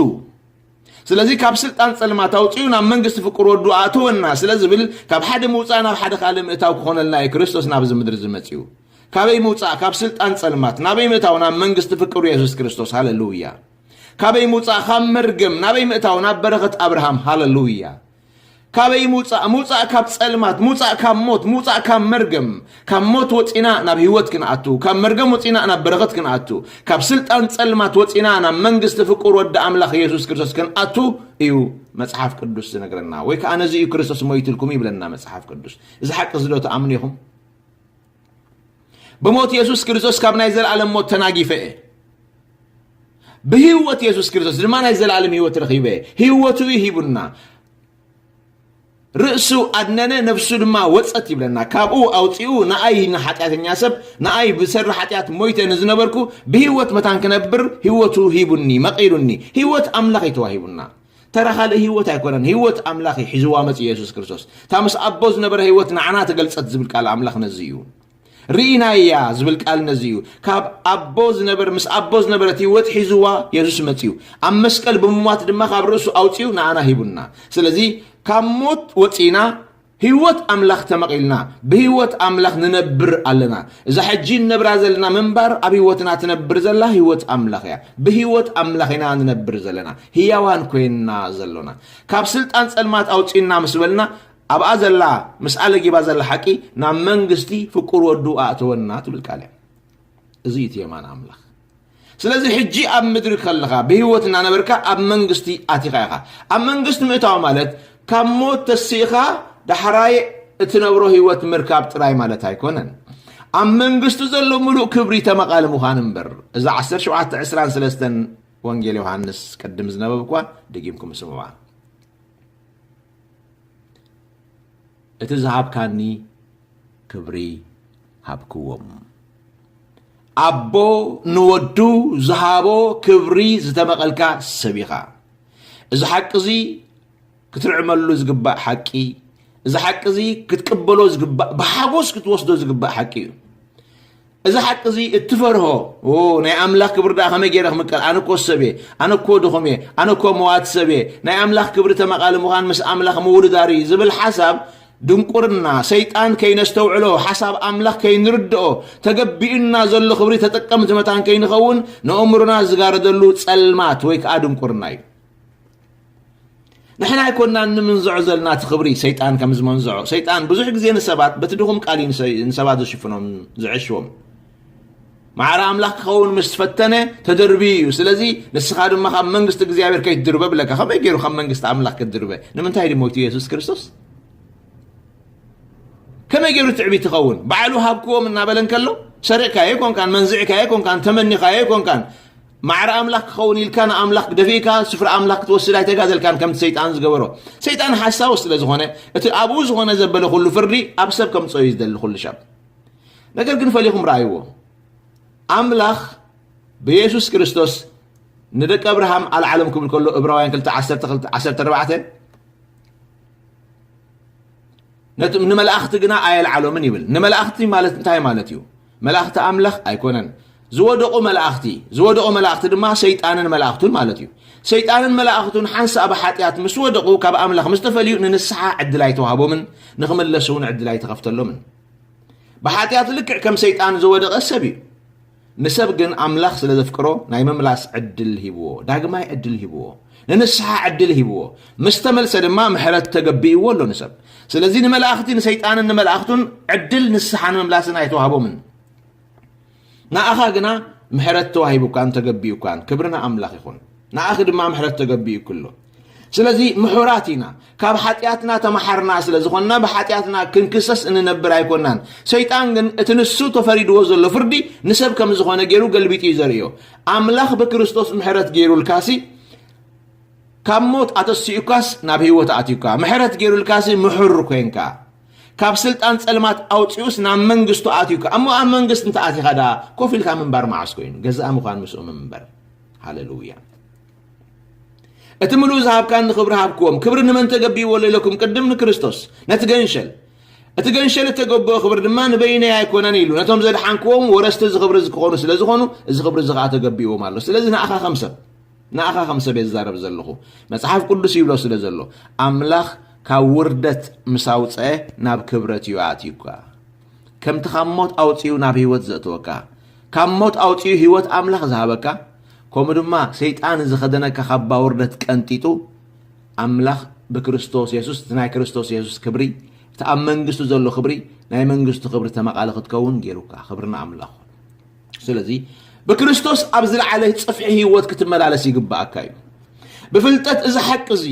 ስለዚ ካብ ስልጣን ጸልማት ኣውጺኡ ናብ መንግስቲ ፍቅር ወዱ ኣእተወና ስለ ዝብል ካብ ሓደ ምውጻእ ናብ ሓደ ካልእ ምእታው ክኾነልና እዩ ክርስቶስ ናብዚ ምድሪ ዝመጽኡ። ካበይ ምውጻእ? ካብ ስልጣን ጸልማት ናበይ ምእታው? ናብ መንግስቲ ፍቅሩ የሱስ ክርስቶስ። ሃሌሉያ። ካበይ ምውጻእ? ካብ መርገም ናበይ ምእታው? ናብ በረኸት ኣብርሃም። ሃሌሉያ። ካበይ ምውጻእ? ምውጻእ ካብ ጸልማት፣ ምውጻእ ካብ ሞት፣ ምውጻእ ካብ መርገም። ካብ ሞት ወጺና ናብ ህይወት ክንኣቱ፣ ካብ መርገም ወጺና ናብ በረኸት ክንኣቱ፣ ካብ ስልጣን ጸልማት ወጺና ናብ መንግስቲ ፍቁር ወዲ ኣምላኽ የሱስ ክርስቶስ ክንኣቱ እዩ መጽሓፍ ቅዱስ ዝነግረና። ወይ ከኣ ነዚ እዩ ክርስቶስ ሞይትልኩም ይብለና መጽሓፍ ቅዱስ። እዚ ሓቂ እዚ ዶ ትኣምኑ ኢኹም? ብሞት የሱስ ክርስቶስ ካብ ናይ ዘለኣለም ሞት ተናጊፈ እየ። ብህይወት የሱስ ክርስቶስ ድማ ናይ ዘለኣለም ህይወት ረኺበ እየ። ህይወቱ እዩ ሂቡና። ርእሱ ኣድነነ፣ ነፍሱ ድማ ወጸት ይብለና። ካብኡ ኣውጺኡ ንኣይ ንሓጢኣተኛ ሰብ፣ ንኣይ ብሰሪ ሓጢኣት ሞይተ ንዝነበርኩ ብህይወት መታን ክነብር ህይወቱ ሂቡኒ፣ መቒሉኒ። ህይወት ኣምላኽ እዩ ተዋሂቡና። ተራ ካልእ ህይወት ኣይኮነን። ህይወት ኣምላኽ እዩ ሒዝዋ መጺኡ የሱስ ክርስቶስ። እታ ምስ ኣቦ ዝነበረ ህይወት ንዓና ተገልጸት ዝብል ቃል ኣምላኽ ነዚ እዩ። ርኢናያ ዝብል ቃል ነዚ እዩ። ካብ ኣቦ ዝነበር፣ ምስ ኣቦ ዝነበረት ህይወት ሒዝዋ የሱስ መጺኡ። ኣብ መስቀል ብምሟት ድማ ካብ ርእሱ ኣውጺኡ ንኣና ሂቡና። ስለዚ ካብ ሞት ወጺና ህይወት ኣምላኽ ተመቒልና፣ ብህይወት ኣምላኽ ንነብር ኣለና። እዛ ሕጂ ንነብራ ዘለና ምንባር ኣብ ህይወትና ትነብር ዘላ ህይወት ኣምላኽ እያ። ብህይወት ኣምላኽ ኢና ንነብር ዘለና፣ ህያዋን ኮይንና ዘሎና። ካብ ስልጣን ጸልማት ኣውጺእና ምስ በልና፣ ኣብኣ ዘላ፣ ምስኣ ለጊባ ዘላ ሓቂ ናብ መንግስቲ ፍቁር ወዱ ኣእተወና ትብል ቃል እያ። እዚ እዩ እቲ የማን ኣምላኽ። ስለዚ ሕጂ ኣብ ምድሪ ከለኻ፣ ብህይወት እናነበርካ ኣብ መንግስቲ ኣቲኻ ኢኻ። ኣብ መንግስቲ ምእታው ማለት ካብ ሞት ተሲእኻ ዳሕራይ እትነብሮ ህይወት ምርካብ ጥራይ ማለት ኣይኮነን። ኣብ መንግስቲ ዘሎ ምሉእ ክብሪ ተመቓሊ ምዃን እምበር። እዚ ዓሰርተ ሸውዓተ ዕስራን ሰለስተን ወንጌል ዮሃንስ ቅድም ዝነበብኳ ደጊምኩም ስምዋ። እቲ ዝሃብካኒ ክብሪ ሃብክዎም። ኣቦ ንወዱ ዝሃቦ ክብሪ ዝተመቐልካ ሰብ ኢኻ። እዚ ሓቂ እዚ ክትርዕመሉ ዝግባእ ሓቂ፣ እዚ ሓቂ እዚ ክትቅበሎ ዝግባእ፣ ብሓጎስ ክትወስዶ ዝግባእ ሓቂ እዩ። እዚ ሓቂ እዚ እትፈርሆ፣ ኦ፣ ናይ ኣምላኽ ክብሪ ደኣ ከመይ ገይረ ክምቀል? ኣነ እኮ ሰብ እየ፣ ኣነ እኮ ድኹም እየ፣ ኣነ እኮ መዋቲ ሰብ እየ። ናይ ኣምላኽ ክብሪ ተመቓሊ ምዃን ምስ ኣምላኽ ምውድዳር እዩ ዝብል ሓሳብ ድንቁርና፣ ሰይጣን ከይነስተውዕሎ፣ ሓሳብ ኣምላኽ ከይንርድኦ፣ ተገቢኡና ዘሎ ክብሪ ተጠቀምቲ መታን ከይንኸውን ንእምሮና ዝጋረደሉ ጸልማት ወይ ከኣ ድንቁርና እዩ። ንሕና ኣይኮናን ንምንዝዖ ዘለና እቲ ክብሪ ሰይጣን ከም ዝመንዝዖ። ሰይጣን ብዙሕ ግዜ ንሰባት በቲ ድኹም ቃል እዩ ንሰ-፣ ንሰባት ዝሽፍኖም፣ ዝዕሽዎም። ማዕረ ኣምላኽ ክኸውን ምስ ፈተነ ተደርብዩ እዩ። ስለዚ ንስኻ ድማ ካብ መንግስቲ እግዚኣብሔር ከይትድርበ ብለካ። ከመይ ገይሩ ካብ መንግስቲ ኣምላኽ ክትድርበ? ንምንታይ ድዩ ሞይቱ የሱስ ክርስቶስ? ከመይ ገይሩ ትዕቢት ይኸውን? ባዕሉ ሃብክዎም እናበለ እንከሎ፣ ሰሪቕካዮ ኣይኮንካን፣ መንዚዕካዮ ኣይኮንካን፣ ተመኒኻዮ ኣይኮንካን። ማዕረ ኣምላኽ ክኸውን ኢልካ ንኣምላኽ ደፊእካ ስፍራ ኣምላኽ ክትወስድ ኣይተጋደልካን፣ ከምቲ ሰይጣን ዝገበሮ። ሰይጣን ሓሳዊ ስለ ዝኾነ፣ እቲ ኣብኡ ዝኾነ ዘበለ ኩሉ ፍርዲ ኣብ ሰብ ከምጽኦ እዩ ዝደሊ ኩሉ ሻብ። ነገር ግን ፈሊኹም ረኣይዎ። ኣምላኽ ብየሱስ ክርስቶስ ንደቂ ኣብርሃም ኣልዓሎም ክብል ከሎ፣ እብራውያን ክልተ ዓሰርተ ክልተ፣ ዓሰርተ ኣርባዕተ፣ ነቲ-፣ ንመላእኽቲ ግና ኣየልዓሎምን ይብል። ንመላእኽቲ ማለት እንታይ ማለት እዩ? መላእኽቲ ኣምላኽ ኣይኮነን። ዝወደቑ መላእኽቲ፣ ዝወደቑ መላእኽቲ ድማ ሰይጣንን መላእኽቱን ማለት እዩ። ሰይጣንን መላእኽቱን ሓንሳእ ብሓጢኣት ምስ ወደቑ፣ ካብ ኣምላኽ ምስ ተፈልዩ፣ ንንስሓ ዕድል ኣይተዋህቦምን፣ ንኽምለሱ እውን ዕድል ኣይተኸፍተሎምን። ብሓጢኣት ልክዕ ከም ሰይጣን ዝወደቐ ሰብ እዩ። ንሰብ ግን ኣምላኽ ስለ ዘፍቅሮ ናይ ምምላስ ዕድል ሂብዎ፣ ዳግማይ ዕድል ሂብዎ፣ ንንስሓ ዕድል ሂብዎ። ምስ ተመልሰ ድማ ምሕረት ተገቢእዎ ኣሎ ንሰብ። ስለዚ ንመላእኽቲ፣ ንሰይጣንን ንመላእኽቱን ዕድል ንስሓን ምምላስን ኣይተዋህቦምን። ንኣኻ ግና ምሕረት ተዋሂቡካን ተገቢኡካን። ክብሪ ንኣምላኽ ይኹን። ንኣኺ ድማ ምሕረት ተገቢኡኪ ኣሎ። ስለዚ ምሑራት ኢና። ካብ ሓጢኣትና ተመሓርና ስለ ዝኾንና፣ ብሓጢኣትና ክንክሰስ እንነብር ኣይኮንናን። ሰይጣን ግን እቲ ንሱ ተፈሪድዎ ዘሎ ፍርዲ ንሰብ ከም ዝኾነ ገይሩ ገልቢጡ እዩ ዘርእዮ። ኣምላኽ ብክርስቶስ ምሕረት ገይሩልካሲ፣ ካብ ሞት ኣተሲኡካስ ናብ ህይወት ኣትዩካ። ምሕረት ገይሩልካሲ ምሑር ኮንካ። ካብ ስልጣን ጸልማት ኣውጺኡስ ናብ መንግስቱ ኣትዩካ። እሞ ኣብ መንግስቲ እንተ ኣቲኻ ደኣ ኮፍ ኢልካ ምንባር መዓስ ኮይኑ? ገዛእ ምዃን ምስኡ ምንበር። ሃሌሉያ። እቲ ምሉእ ዝሃብካኒ ክብሪ ሃብክዎም። ክብሪ ንመን ተገቢእዎ ኣሎ ኢለኩም? ቅድም ንክርስቶስ፣ ነቲ ገንሸል። እቲ ገንሸል እተገብኦ ክብሪ ድማ ንበይነይ ኣይኮነን ኢሉ፣ ነቶም ዘድሓንክዎም ወረስቲ እዚ ክብሪ እዚ ክኾኑ ስለ ዝኾኑ፣ እዚ ክብሪ እዚ ኸኣ ተገቢእዎም ኣሎ። ስለዚ ንኣኻ ከም ሰብ፣ ንኣኻ ከም ሰብ እየ ዝዛረብ ዘለኹ። መጽሓፍ ቅዱስ ይብሎ ስለ ዘሎ፣ ኣምላኽ ካብ ውርደት ምስ ኣውጽአ ናብ ክብረት እዩ ኣእትዩካ። ከምቲ ካብ ሞት ኣውጺኡ ናብ ህይወት ዘእተወካ፣ ካብ ሞት ኣውጺኡ ህይወት ኣምላኽ ዝሃበካ፣ ከምኡ ድማ ሰይጣን ዝኸደነካ ካባ ውርደት ቀንጢጡ፣ ኣምላኽ ብክርስቶስ የሱስ፣ እቲ ናይ ክርስቶስ የሱስ ክብሪ፣ እቲ ኣብ መንግስቱ ዘሎ ክብሪ፣ ናይ መንግስቱ ክብሪ ተመቓሊ ክትከውን ገይሩካ። ክብሪ ንኣምላኽ። ስለዚ ብክርስቶስ ኣብ ዝለዓለ ጽፍሒ ህይወት ክትመላለስ ይግብኣካ እዩ። ብፍልጠት እዚ ሓቂ እዚ፣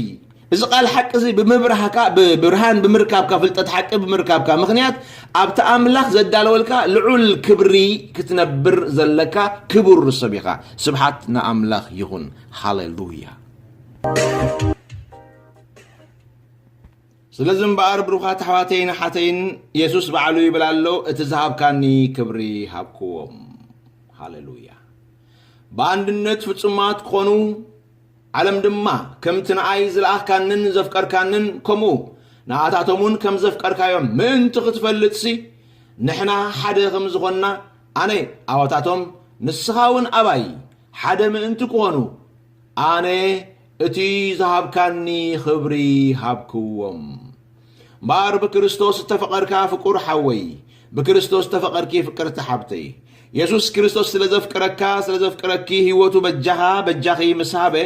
እዚ ቃል ሓቂ እዚ ብምብራህካ፣ ብብርሃን ብምርካብካ፣ ፍልጠት ሓቂ ብምርካብካ ምኽንያት ኣብቲ ኣምላኽ ዘዳለወልካ ልዑል ክብሪ ክትነብር ዘለካ ክቡር ሰብ ኢኻ። ስብሓት ንኣምላኽ ይኹን። ሃሌሉያ። ስለዚ እምበኣር ብሩኻት ኣሕዋተይን ኣሓተይን፣ የሱስ ባዕሉ ይብል ኣሎ፣ እቲ ዝሃብካኒ ክብሪ ሃብክዎም። ሃሌሉያ። ብኣንድነት ፍጹማት ክኾኑ፣ ዓለም ድማ ከምቲ ንኣይ ዝለኣኽካንን ዘፍቀርካንን ከምኡ ንኣታቶም እውን ከም ዘፍቀርካዮም ምእንቲ ክትፈልጥሲ፣ ንሕና ሓደ ከም ዝኾንና፣ ኣነ ኣባታቶም ንስኻ እውን ኣባይ ሓደ ምእንቲ ክኾኑ፣ ኣነ እቲ ዝሃብካኒ ኽብሪ ሃብክዎም። እምበኣር ብክርስቶስ እተፈቐርካ ፍቁር ሓወይ፣ ብክርስቶስ እተፈቐርኪ ፍቅርቲ ሓብተይ፣ የሱስ ክርስቶስ ስለ ዘፍቅረካ፣ ስለ ዘፍቅረኪ፣ ህይወቱ በጃኻ፣ በጃኺ ምስ ሃበ፣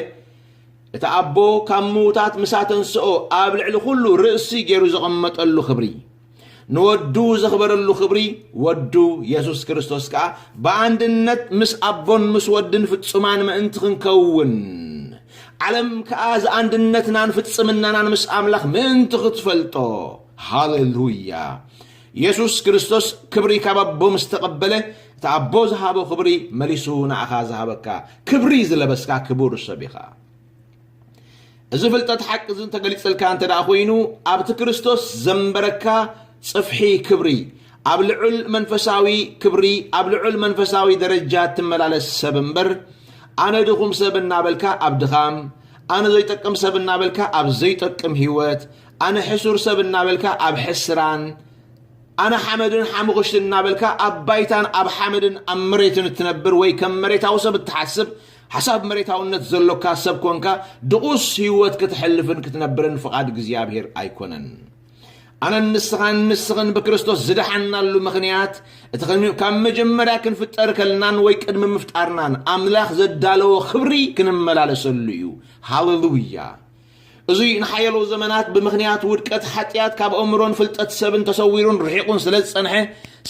እቲ ኣቦ ካብ ምዉታት ምስ ኣተንስኦ፣ ኣብ ልዕሊ ኩሉ ርእሲ ገይሩ ዘቐመጠሉ ክብሪ፣ ንወዱ ዘኽበረሉ ክብሪ፣ ወዱ የሱስ ክርስቶስ ከኣ ብኣንድነት ምስ ኣቦን ምስ ወድን ፍጹማን ምእንቲ ክንከውን፣ ዓለም ከኣ እዚ ኣንድነትናን ፍጽምናናን ምስ ኣምላኽ ምእንቲ ክትፈልጦ። ሃሌሉያ። የሱስ ክርስቶስ ክብሪ ካብ ኣቦ ምስ ተቐበለ፣ እቲ ኣቦ ዝሃቦ ክብሪ መሊሱ ንኣኻ ዝሃበካ፣ ክብሪ ዝለበስካ ክቡር ሰብ ኢኻ። እዚ ፍልጠት ሓቂ እዚ እንተገሊጸልካ እንተ ደኣ ኮይኑ፣ ኣብቲ ክርስቶስ ዘንበረካ ጽፍሒ ክብሪ፣ ኣብ ልዑል መንፈሳዊ ክብሪ፣ ኣብ ልዑል መንፈሳዊ ደረጃ ትመላለስ ሰብ እምበር፣ ኣነ ድኹም ሰብ እናበልካ ኣብ ድኻም፣ ኣነ ዘይጠቅም ሰብ እናበልካ ኣብ ዘይጠቅም ህይወት፣ ኣነ ሕሱር ሰብ እናበልካ ኣብ ሕስራን፣ ኣነ ሓመድን ሓሙኽሽትን እናበልካ ኣብ ባይታን ኣብ ሓመድን ኣብ መሬትን እትነብር ወይ ከም መሬታዊ ሰብ እትሓስብ፣ ሓሳብ መሬታውነት ዘሎካ ሰብ ኮንካ፣ ድቑስ ህይወት ክትሕልፍን ክትነብርን ፍቓድ እግዚኣብሔር ኣይኮነን። ኣነን ንስኻን ንስኽን ብክርስቶስ ዝደሓንናሉ ምኽንያት፣ እቲ ኸሚ-፣ ካብ መጀመርያ ክንፍጠር ከለናን ወይ ቅድሚ ምፍጣርናን ኣምላኽ ዘዳለዎ ክብሪ ክንመላለሰሉ እዩ። ሃሌሉያ! እዙይ ንሓያሎ ዘመናት ብምኽንያት ውድቀት ሓጢኣት ካብ ኣእምሮን ፍልጠት ሰብን ተሰዊሩን ርሒቑን ስለ ዝጸንሐ፣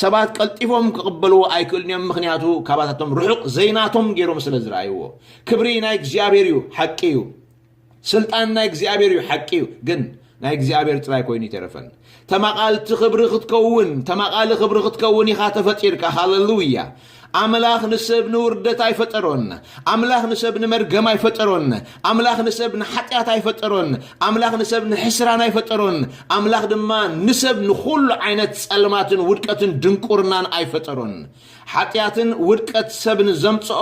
ሰባት ቀልጢፎም ክቕበልዎ ኣይክእሉን እዮም። ምኽንያቱ፣ ካባታቶም ርሑቕ ዘይናቶም ገይሮም ስለ ዝረኣይዎ። ክብሪ ናይ እግዚኣብሔር እዩ፣ ሓቂ እዩ። ስልጣን ናይ እግዚኣብሔር እዩ፣ ሓቂ እዩ። ግን ናይ እግዚኣብሔር ጥራይ ኮይኑ ይተረፈን። ተማቓልቲ ክብሪ ክትከውን፣ ተማቓሊ ክብሪ ክትከውን ኢኻ ተፈጢርካ። ሃሌሉያ! ኣምላኽ ንሰብ ንውርደት ኣይፈጠሮን። ኣምላኽ ንሰብ ንመርገም ኣይፈጠሮን። ኣምላኽ ንሰብ ንሓጢኣት ኣይፈጠሮን። ኣምላኽ ንሰብ ንሕስራን ኣይፈጠሮን። ኣምላኽ ድማ ንሰብ ንኹሉ ዓይነት ጸልማትን ውድቀትን ድንቁርናን ኣይፈጠሮን። ሓጢኣትን ውድቀት ሰብን ዘምጽኦ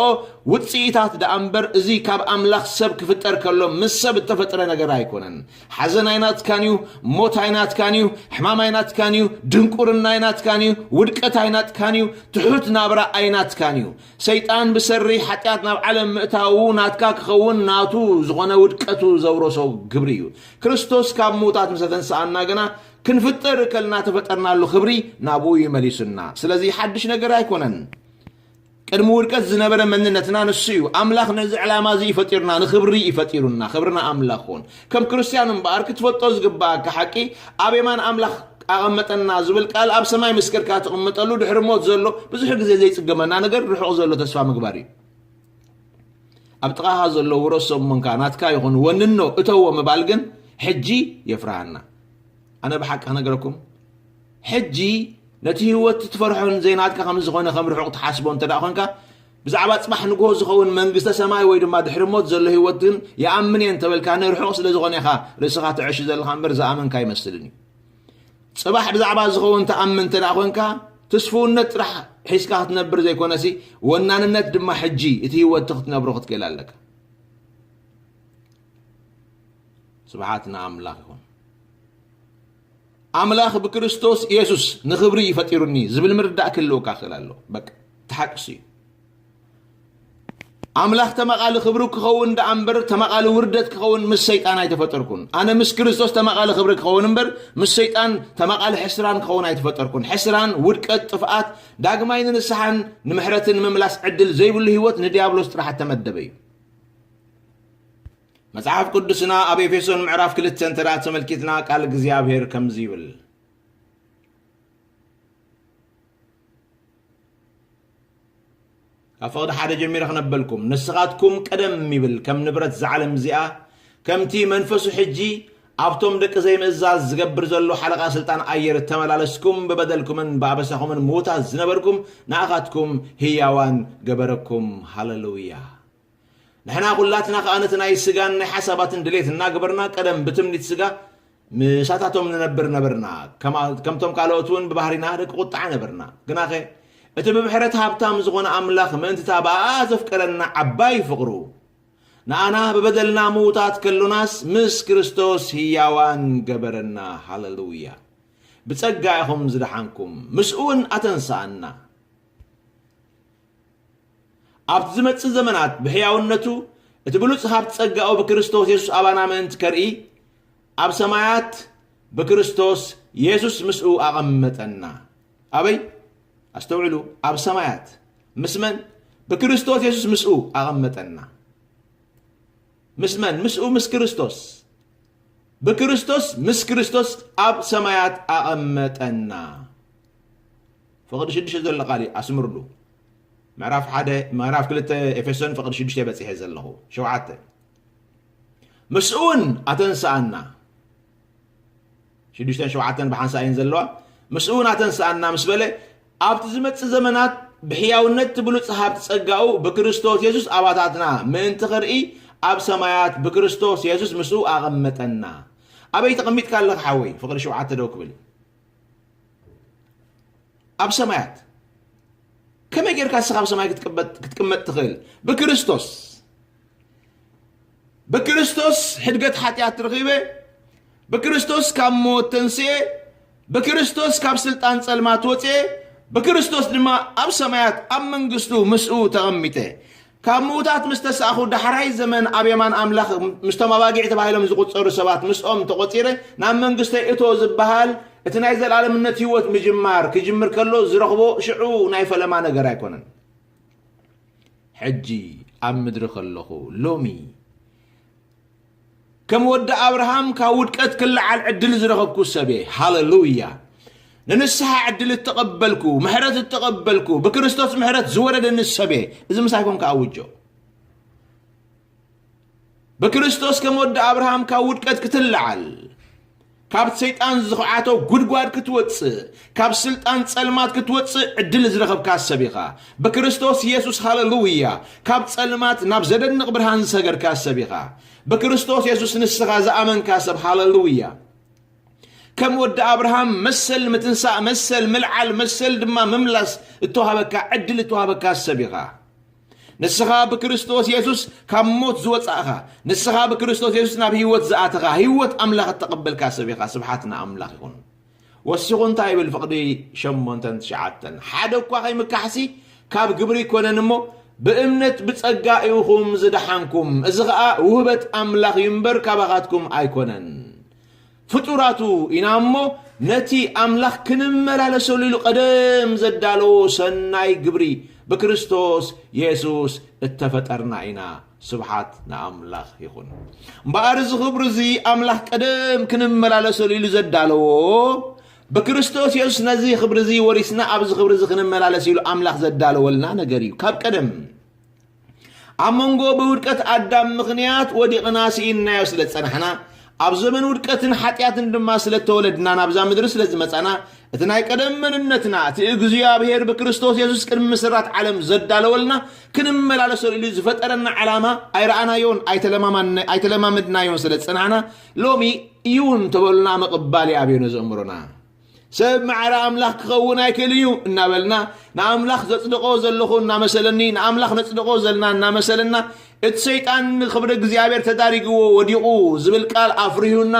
ውጽኢታት ደኣ እምበር፣ እዚ ካብ ኣምላኽ ሰብ ክፍጠር ከሎ ምስ ሰብ እተፈጥረ ነገር ኣይኮነን። ሓዘን ኣይናትካን እዩ፣ ሞት ኣይናትካን እዩ፣ ሕማም ኣይናትካን እዩ፣ ድንቁርና ኣይናትካን እዩ፣ ውድቀት ኣይናትካን እዩ፣ ትሑት ናብራ ኣይናትካን እዩ። ሰይጣን ብሰሪ ሓጢኣት ናብ ዓለም ምእታዉ ናትካ ክኸውን ናቱ ዝኾነ ውድቀቱ ዘውረሶ ግብሪ እዩ። ክርስቶስ ካብ ምዉታት ምስ ኣተንስኣና ግና ክንፍጠር ከልና ተፈጠርናሉ ክብሪ ናብኡ ይመሊሱና። ስለዚ ሓድሽ ነገር ኣይኮነን። ቅድሚ ውድቀት ዝነበረ መንነትና ንሱ እዩ። ኣምላኽ ነዚ ዕላማ እዚ እዩ ፈጢሩና፣ ንኽብሪ እዩ ፈጢሩና። ክብሪ ንኣምላኽ ይኹን። ከም ክርስትያን እምበኣር ክትፈልጦ ዝግብኣካ ሓቂ፣ ኣብ የማን ኣምላኽ ኣቐመጠና ዝብል ቃል ኣብ ሰማይ ምስ ከድካ ትቕመጠሉ ድሕሪ ሞት ዘሎ ብዙሕ ግዜ ዘይጽገመና ነገር ርሑቕ ዘሎ ተስፋ ምግባር እዩ። ኣብ ጥቓኻ ዘሎ ውረሶ እሞ እንካ ናትካ ይኹን ወንኖ እተዎ ምባል ግን ሕጂ የፍርሃና። ኣነ ብሓቂ ክነግረኩም፣ ሕጂ ነቲ ህይወት ትፈርሖን ዘይናትካ ከም ዝኾነ ከም ርሑቕ ትሓስቦ እንተ ደኣ ኾንካ፣ ብዛዕባ ጽባሕ ንግሆ ዝኸውን መንግስተ ሰማይ ወይ ድማ ድሕሪ ሞት ዘሎ ህይወት ግን ይኣምን እየ እንተበልካ፣ ንርሑቕ ስለ ዝኾነ ኢኻ ርእስኻ ትዕሺ ዘለኻ እምበር ዝኣመንካ ኣይመስልን እዩ። ጽባሕ ብዛዕባ ዝኸውን ትኣምን እንተ ደኣ ኾንካ፣ ትስፍውነት ጥራሕ ሒዝካ ክትነብር ዘይኮነሲ፣ ወናንነት ድማ ሕጂ እቲ ህይወት ክትነብሮ ክትክእል ኣለካ። ስብሓት ንኣምላኽ ይኹን። ኣምላኽ ብክርስቶስ የሱስ ንኽብሪ እዩ ፈጢሩኒ ዝብል ምርዳእ ክህልወካ ክእል ኣሎ። በቃ፣ እቲ ሓቂ እሱ እዩ። ኣምላኽ ተማቓሊ ክብሪ ክኸውን ደኣ እምበር፣ ተማቓሊ ውርደት ክኸውን ምስ ሰይጣን ኣይተፈጠርኩን። ኣነ ምስ ክርስቶስ ተማቓሊ ክብሪ ክኸውን እምበር፣ ምስ ሰይጣን ተማቓሊ ሕስራን ክኸውን ኣይተፈጠርኩን። ሕስራን፣ ውድቀት፣ ጥፍኣት፣ ዳግማይ ንንስሓን ንምሕረትን ንምምላስ ዕድል ዘይብሉ ህይወት ንዲያብሎስ ጥራሕ እተመደበ እዩ። መጽሓፍ ቅዱስና ኣብ ኤፌሶን ምዕራፍ ክልተ እንተ ደኣ ተመልኪትና ቃል እግዚኣብሔር ከምዚ ይብል። ካብ ፍቕዲ ሓደ ጀሚረ ክነበልኩም፣ ንስኻትኩም ቀደም ይብል ከም ንብረት እዛ ዓለም እዚኣ ከምቲ መንፈሱ ሕጂ ኣብቶም ደቂ ዘይምእዛዝ ዝገብር ዘሎ ሓለቓ ስልጣን ኣየር እተመላለስኩም፣ ብበደልኩምን ብኣበሳኹምን ምዉታት ዝነበርኩም፣ ንኣኻትኩም ህያዋን ገበረኩም። ሃሌሉያ። ንሕና ኩላትና ከኣ ነቲ ናይ ስጋን ናይ ሓሳባትን ድሌት እናገበርና፣ ቀደም ብትምኒት ስጋ ምሳታቶም ንነብር ነበርና። ከማ-፣ ከምቶም ካልኦት እውን ብባህሪና ደቂ ቁጥዓ ነበርና። ግናኸ እቲ ብምሕረት ሃብታም ዝኾነ ኣምላኽ፣ ምእንቲ እታ ብኣኣ ዘፍቀረና ዓባይ ፍቕሩ፣ ንኣና ብበደልና ምዉታት ከሎናስ፣ ምስ ክርስቶስ ህያዋን ገበረና። ሃሌሉያ። ብጸጋ ኢኹም ዝደሓንኩም፣ ምስኡ እውን ኣተንስኣና። ኣብቲ ዝመጽእ ዘመናት ብሕያውነቱ፣ እቲ ብሉጽ ሃብቲ ጸጋኡ ብክርስቶስ የሱስ ኣባና ምእንቲ ከርኢ፣ ኣብ ሰማያት ብክርስቶስ የሱስ ምስኡ ኣቐመጠና። ኣበይ? ኣስተውዕሉ፣ ኣብ ሰማያት። ምስ መን? ብክርስቶስ የሱስ ምስኡ ኣቐመጠና። ምስ መን? ምስኡ፣ ምስ ክርስቶስ። ብክርስቶስ፣ ምስ ክርስቶስ ኣብ ሰማያት ኣቐመጠና። ፍቕዲ ሽዱሽተ ዘሎ ቃል እዩ፣ ኣስምርሉ። ምዕራፍ ሓደ፣ ምዕራፍ ክልተ ኤፌሶን ፍቕዲ ሽዱሽተ በጺሐ ዘለኹ። ሸውዓተ። ምስኡ እውን ኣተንስኣና። ሽዱሽተን ሸውዓተን ብሓንሳእ እየን ዘለዋ። ምስኡ እውን ኣተንስኣና ምስ በለ፣ ኣብቲ ዝመጽእ ዘመናት ብሕያውነት እቲ ብሉጽ ሃብቲ ጸጋኡ ብክርስቶስ የሱስ ኣባታትና ምእንቲ ኸርኢ፣ ኣብ ሰማያት ብክርስቶስ የሱስ ምስኡ ኣቐመጠና። ኣበይ ተቐሚጥካ ኣለኻ ሓወይ? ፍቕዲ ሸውዓተ ደው ክብል። ኣብ ሰማያት። ከመይ ጌርካ ንስኻ ኣብ ሰማይ ክትቅመጥ፣ ክትቅመጥ ትኽእል? ብክርስቶስ። ብክርስቶስ ሕድገት ሓጢኣት ረኺበ፣ ብክርስቶስ ካብ ሞት ተንስኤ፣ ብክርስቶስ ካብ ስልጣን ጸልማት ወጽኤ፣ ብክርስቶስ ድማ ኣብ ሰማያት ኣብ መንግስቱ ምስኡ ተቐሚጠ። ካብ ምዉታት ምስ ተሳእኹ፣ ዳሕራይ ዘመን ኣብ የማን ኣምላኽ ምስቶም ኣባጊዕ ተባሂሎም ዝቑጸሩ ሰባት ምስኦም ተቖጺረ፣ ናብ መንግስተይ እቶ ዝበሃል እቲ ናይ ዘለኣለምነት ህይወት ምጅማር ክጅምር ከሎ ዝረኽቦ ሽዑ ናይ ፈለማ ነገር ኣይኮነን። ሕጂ ኣብ ምድሪ ከለኹ፣ ሎሚ ከም ወዲ ኣብርሃም ካብ ውድቀት ክለዓል ዕድል ዝረኸብኩ ሰብ እየ። ሃሌሉያ። ንንስሓ ዕድል እተቐበልኩ፣ ምሕረት እተቐበልኩ፣ ብክርስቶስ ምሕረት ዝወረደኒ ሰብ እየ። እዚ ምሳይ ኮንካ ኣውጆ። ብክርስቶስ ከም ወዲ ኣብርሃም ካብ ውድቀት ክትለዓል፣ ካብቲ ሰይጣን ዝኹዓቶ ጉድጓድ ክትወጽእ፣ ካብ ስልጣን ጸልማት ክትወጽእ ዕድል ዝረኸብካ ሰብ ኢኻ። ብክርስቶስ የሱስ፣ ሃሌሉያ፣ ካብ ጸልማት ናብ ዘደንቕ ብርሃን ዝሰገርካ ሰብ ኢኻ። ብክርስቶስ የሱስ ንስኻ ዝኣመንካ ሰብ፣ ሃሌሉያ። ከም ወዲ ኣብርሃም መሰል ምትንሳእ፣ መሰል ምልዓል፣ መሰል ድማ ምምላስ እተዋህበካ፣ ዕድል እተዋህበካ ሰብ ኢኻ። ንስኻ ብክርስቶስ የሱስ ካብ ሞት ዝወጻእኻ፣ ንስኻ ብክርስቶስ የሱስ ናብ ህይወት ዝኣተኻ፣ ህይወት ኣምላኽ እተቐበልካ ሰብ ኢኻ። ስብሓት ንኣምላኽ ይኹን። ወሲኹ እንታይ ይብል ፍቕዲ ሸሞንተን ትሽዓተን? ሓደ እኳ ከይምካሕሲ ካብ ግብሪ ኣይኮነን እሞ፣ ብእምነት ብጸጋ ኢኹም ዝደሓንኩም። እዚ ኸኣ ውህበት ኣምላኽ እዩ እምበር፣ ካባኻትኩም ኣይኮነን። ፍጡራቱ ኢና እሞ፣ ነቲ ኣምላኽ ክንመላለሰሉ ኢሉ ቀደም ዘዳለዎ ሰናይ ግብሪ ብክርስቶስ የሱስ እተፈጠርና ኢና። ስብሓት ንኣምላኽ ይኹን። እምበኣር እዚ ክብሪ እዚ ኣምላኽ ቀደም ክንመላለሰሉ ኢሉ ዘዳለዎ፣ ብክርስቶስ የሱስ ነዚ ክብሪ እዚ ወሪስና ኣብዚ ክብሪ እዚ ክንመላለስ ኢሉ ኣምላኽ ዘዳለወልና ነገር እዩ። ካብ ቀደም ኣብ መንጎ ብውድቀት ኣዳም ምኽንያት ወዲቕና ስኢንናዮ ስለ ዝጸናሕና፣ ኣብ ዘመን ውድቀትን ሓጢኣትን ድማ ስለ እተወለድና፣ ናብዛ ምድሪ ስለ ዝመጻና፣ እቲ ናይ ቀደም መንነትና፣ እቲ እግዚኣብሔር ብክርስቶስ የሱስ ቅድሚ ምስራት ዓለም ዘዳለወልና፣ ክንመላለሰሉ ኢሉ ዝፈጠረና ዓላማ ኣይረኣናዮን ኣይተለማማድና-፣ ኣይተለማመድናዮን ስለ ዝጸናሕና፣ ሎሚ ይውን ተበሉና ምቕባል ይኣብዮ ነዚ ኣእምሮና። ሰብ ማዕረ ኣምላኽ ክኸውን ኣይክእልን እዩ እናበልና፣ ንኣምላኽ ዘጽድቖ ዘለኹ እናመሰለኒ፣ ንኣምላኽ ነጽድቖ ዘለና እናመሰለና፣ እቲ ሰይጣን ንኽብሪ እግዚኣብሔር ተዳሪግዎ ወዲቑ ዝብል ቃል ኣፍርሁና፣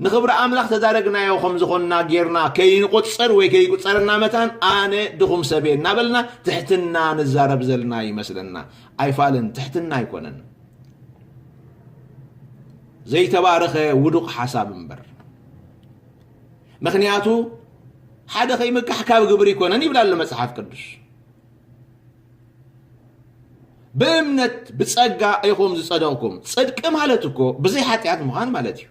ንኽብሪ ኣምላኽ ተዳረግናዮ ከም ዝኾንና ጌርና ከይንቑጸር ወይ ከይቁጸረና መታን፣ ኣነ ድኹም ሰብ እየ እናበልና ትሕትና ንዛረብ ዘለና ይመስለና። ኣይፋልን፣ ትሕትና ኣይኮነን። ዘይተባረኸ ውዱቕ ሓሳብ እምበር። ምኽንያቱ፣ ሓደ ከይምካሕ ካብ ግብሪ ኣይኮነን ይብል ኣሎ መጽሓፍ ቅዱስ። ብእምነት ብጸጋ ኢኹም ዝጸደቕኩም። ጽድቂ ማለት እኮ ብዘይ ሓጢኣት ምዃን ማለት እዩ።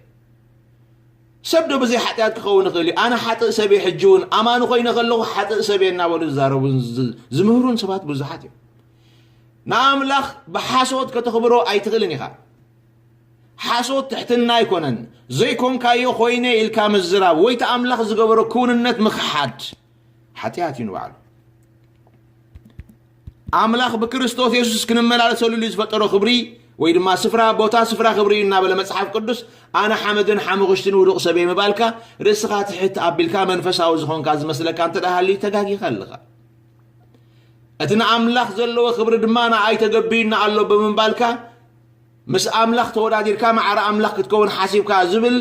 ሰብ ዶ ብዘይ ሓጢኣት ክኸውን ይኽእል እዩ? ኣነ ሓጥእ ሰብ እየ፣ ሕጂ እውን ኣማኒ ኮይነ ከለኹ ሓጥእ ሰብ እየ እናበሉ ዝዛረቡን ዝ-፣ ዝምህሩን ሰባት ብዙሓት እዮም። ንኣምላኽ ብሓሶት ከተኽብሮ ኣይትኽእልን ኢኻ። ሓሶት ትሕትና ኣይኮነን። ዘይኮንካዮ ኮይነ ኢልካ ምዝራብ ወይ እቲ ኣምላኽ ዝገበሮ ክውንነት ምኽሓድ ሓጢኣት እዩ ንባዕሉ። ኣምላኽ ብክርስቶስ የሱስ ክንመላለሰሉ ኢሉ ዝፈጠሮ ክብሪ ወይ ድማ ስፍራ፣ ቦታ፣ ስፍራ ክብሪ እዩ እናበለ መጽሓፍ ቅዱስ፣ ኣነ ሓመድን ሓሙኽሽትን ውዱቕ ሰብ እየ ምባልካ፣ ርእስኻ ትሕት ኣቢልካ መንፈሳዊ ዝኾንካ ዝመስለካ እንተ ደኣ ሃልዩ ተጋጊኻ ኣለኻ። እቲ ንኣምላኽ ዘለዎ ክብሪ ድማ ንኣይ ተገቢዩና ኣሎ ብምባልካ፣ ምስ ኣምላኽ ተወዳዲርካ ማዕረ ኣምላኽ ክትከውን ሓሲብካ ዝብል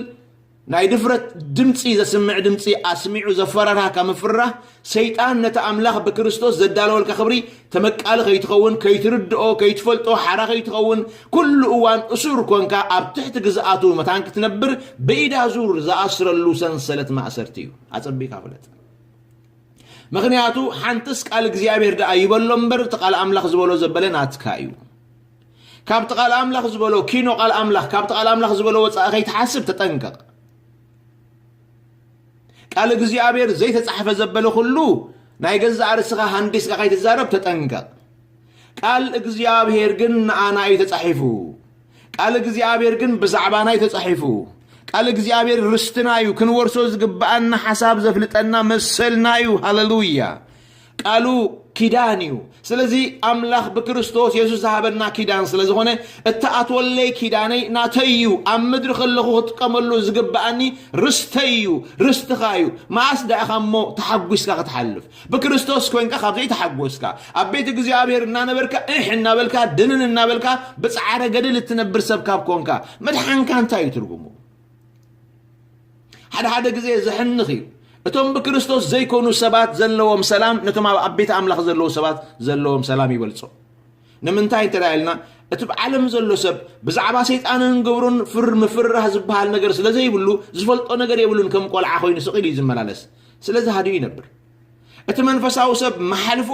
ናይ ድፍረት ድምፂ ዘስምዕ ድምፂ ኣስሚዑ ዘፈራርሃካ ምፍርራህ ሰይጣን ነቲ ኣምላኽ ብክርስቶስ ዘዳለወልካ ክብሪ ተመቃሊ ከይትኸውን፣ ከይትርድኦ፣ ከይትፈልጦ፣ ሓራ ከይትኸውን፣ ኩሉ እዋን እሱር ኮንካ ኣብ ትሕቲ ግዝኣቱ መታን ክትነብር ብኢዳ ዙር ዝኣስረሉ ሰንሰለት ማእሰርቲ እዩ። ኣጸቢካ ፍለጥ። ምኽንያቱ ሓንትስ ቃል እግዚኣብሔር ደኣ ይበሎ እምበር እቲ ቃል ኣምላኽ ዝበሎ ዘበለ ናትካ እዩ። ካብቲ ቃል ኣምላኽ ዝበሎ ኪኖ ቃል ኣምላኽ ካብቲ ቃል ኣምላኽ ዝበሎ ወጻኢ ከይትሓስብ ተጠንቀቕ። ቃል እግዚኣብሔር ዘይተጻሕፈ ዘበለ ኩሉ ናይ ገዛእ ርእስኻ ሃንዲስካ ከይትዛረብ ተጠንቀቕ። ቃል እግዚኣብሔር ግን ንኣና እዩ ተጻሒፉ። ቃል እግዚኣብሔር ግን ብዛዕባና እዩ ተጻሒፉ። ቃል እግዚኣብሔር ርስትና እዩ፣ ክንወርሶ ዝግብኣና ሓሳብ ዘፍልጠና መሰልና እዩ። ሃለሉያ። ቃሉ ኪዳን እዩ። ስለዚ ኣምላኽ ብክርስቶስ የሱስ ዝሃበና ኪዳን ስለ ዝኾነ፣ እትኣትወለይ ኪዳነይ ናተይ እዩ። ኣብ ምድሪ ከለኹ ክጥቀመሉ ዝግብኣኒ ርስተይ እዩ፣ ርስትኻ እዩ። መኣስ ደኣ ኢኻ እሞ ተሓጒስካ ክትሓልፍ? ብክርስቶስ ኮይንካ ካብ ዘይተሓጎስካ፣ ኣብ ቤት እግዚኣብሔር እናነበርካ እሕ እናበልካ ድንን እናበልካ ብጻዕረ ገድል እትነብር ሰብ ካብ ኮንካ፣ ምድሓንካ እንታይ እዩ ትርጉሙ? ሓደ ሓደ ግዜ ዘሕንኽ እዩ። እቶም ብክርስቶስ ዘይኮኑ ሰባት ዘለዎም ሰላም ነቶም ኣብ ኣብ ቤት ኣምላኽ ዘለዉ ሰባት ዘለዎም ሰላም ይበልጾ። ንምንታይ እንተ ደኣ ኢልና፣ እቲ ብዓለም ዘሎ ሰብ ብዛዕባ ሰይጣንን ግብሩን ፍር ምፍርራህ ዝበሃል ነገር ስለ ዘይብሉ፣ ዝፈልጦ ነገር የብሉን፣ ከም ቆልዓ ኮይኑ ስቕ ኢሉ እዩ ዝመላለስ። ስለዚ ሃዲኡ ይነብር። እቲ መንፈሳዊ ሰብ መሓልፎ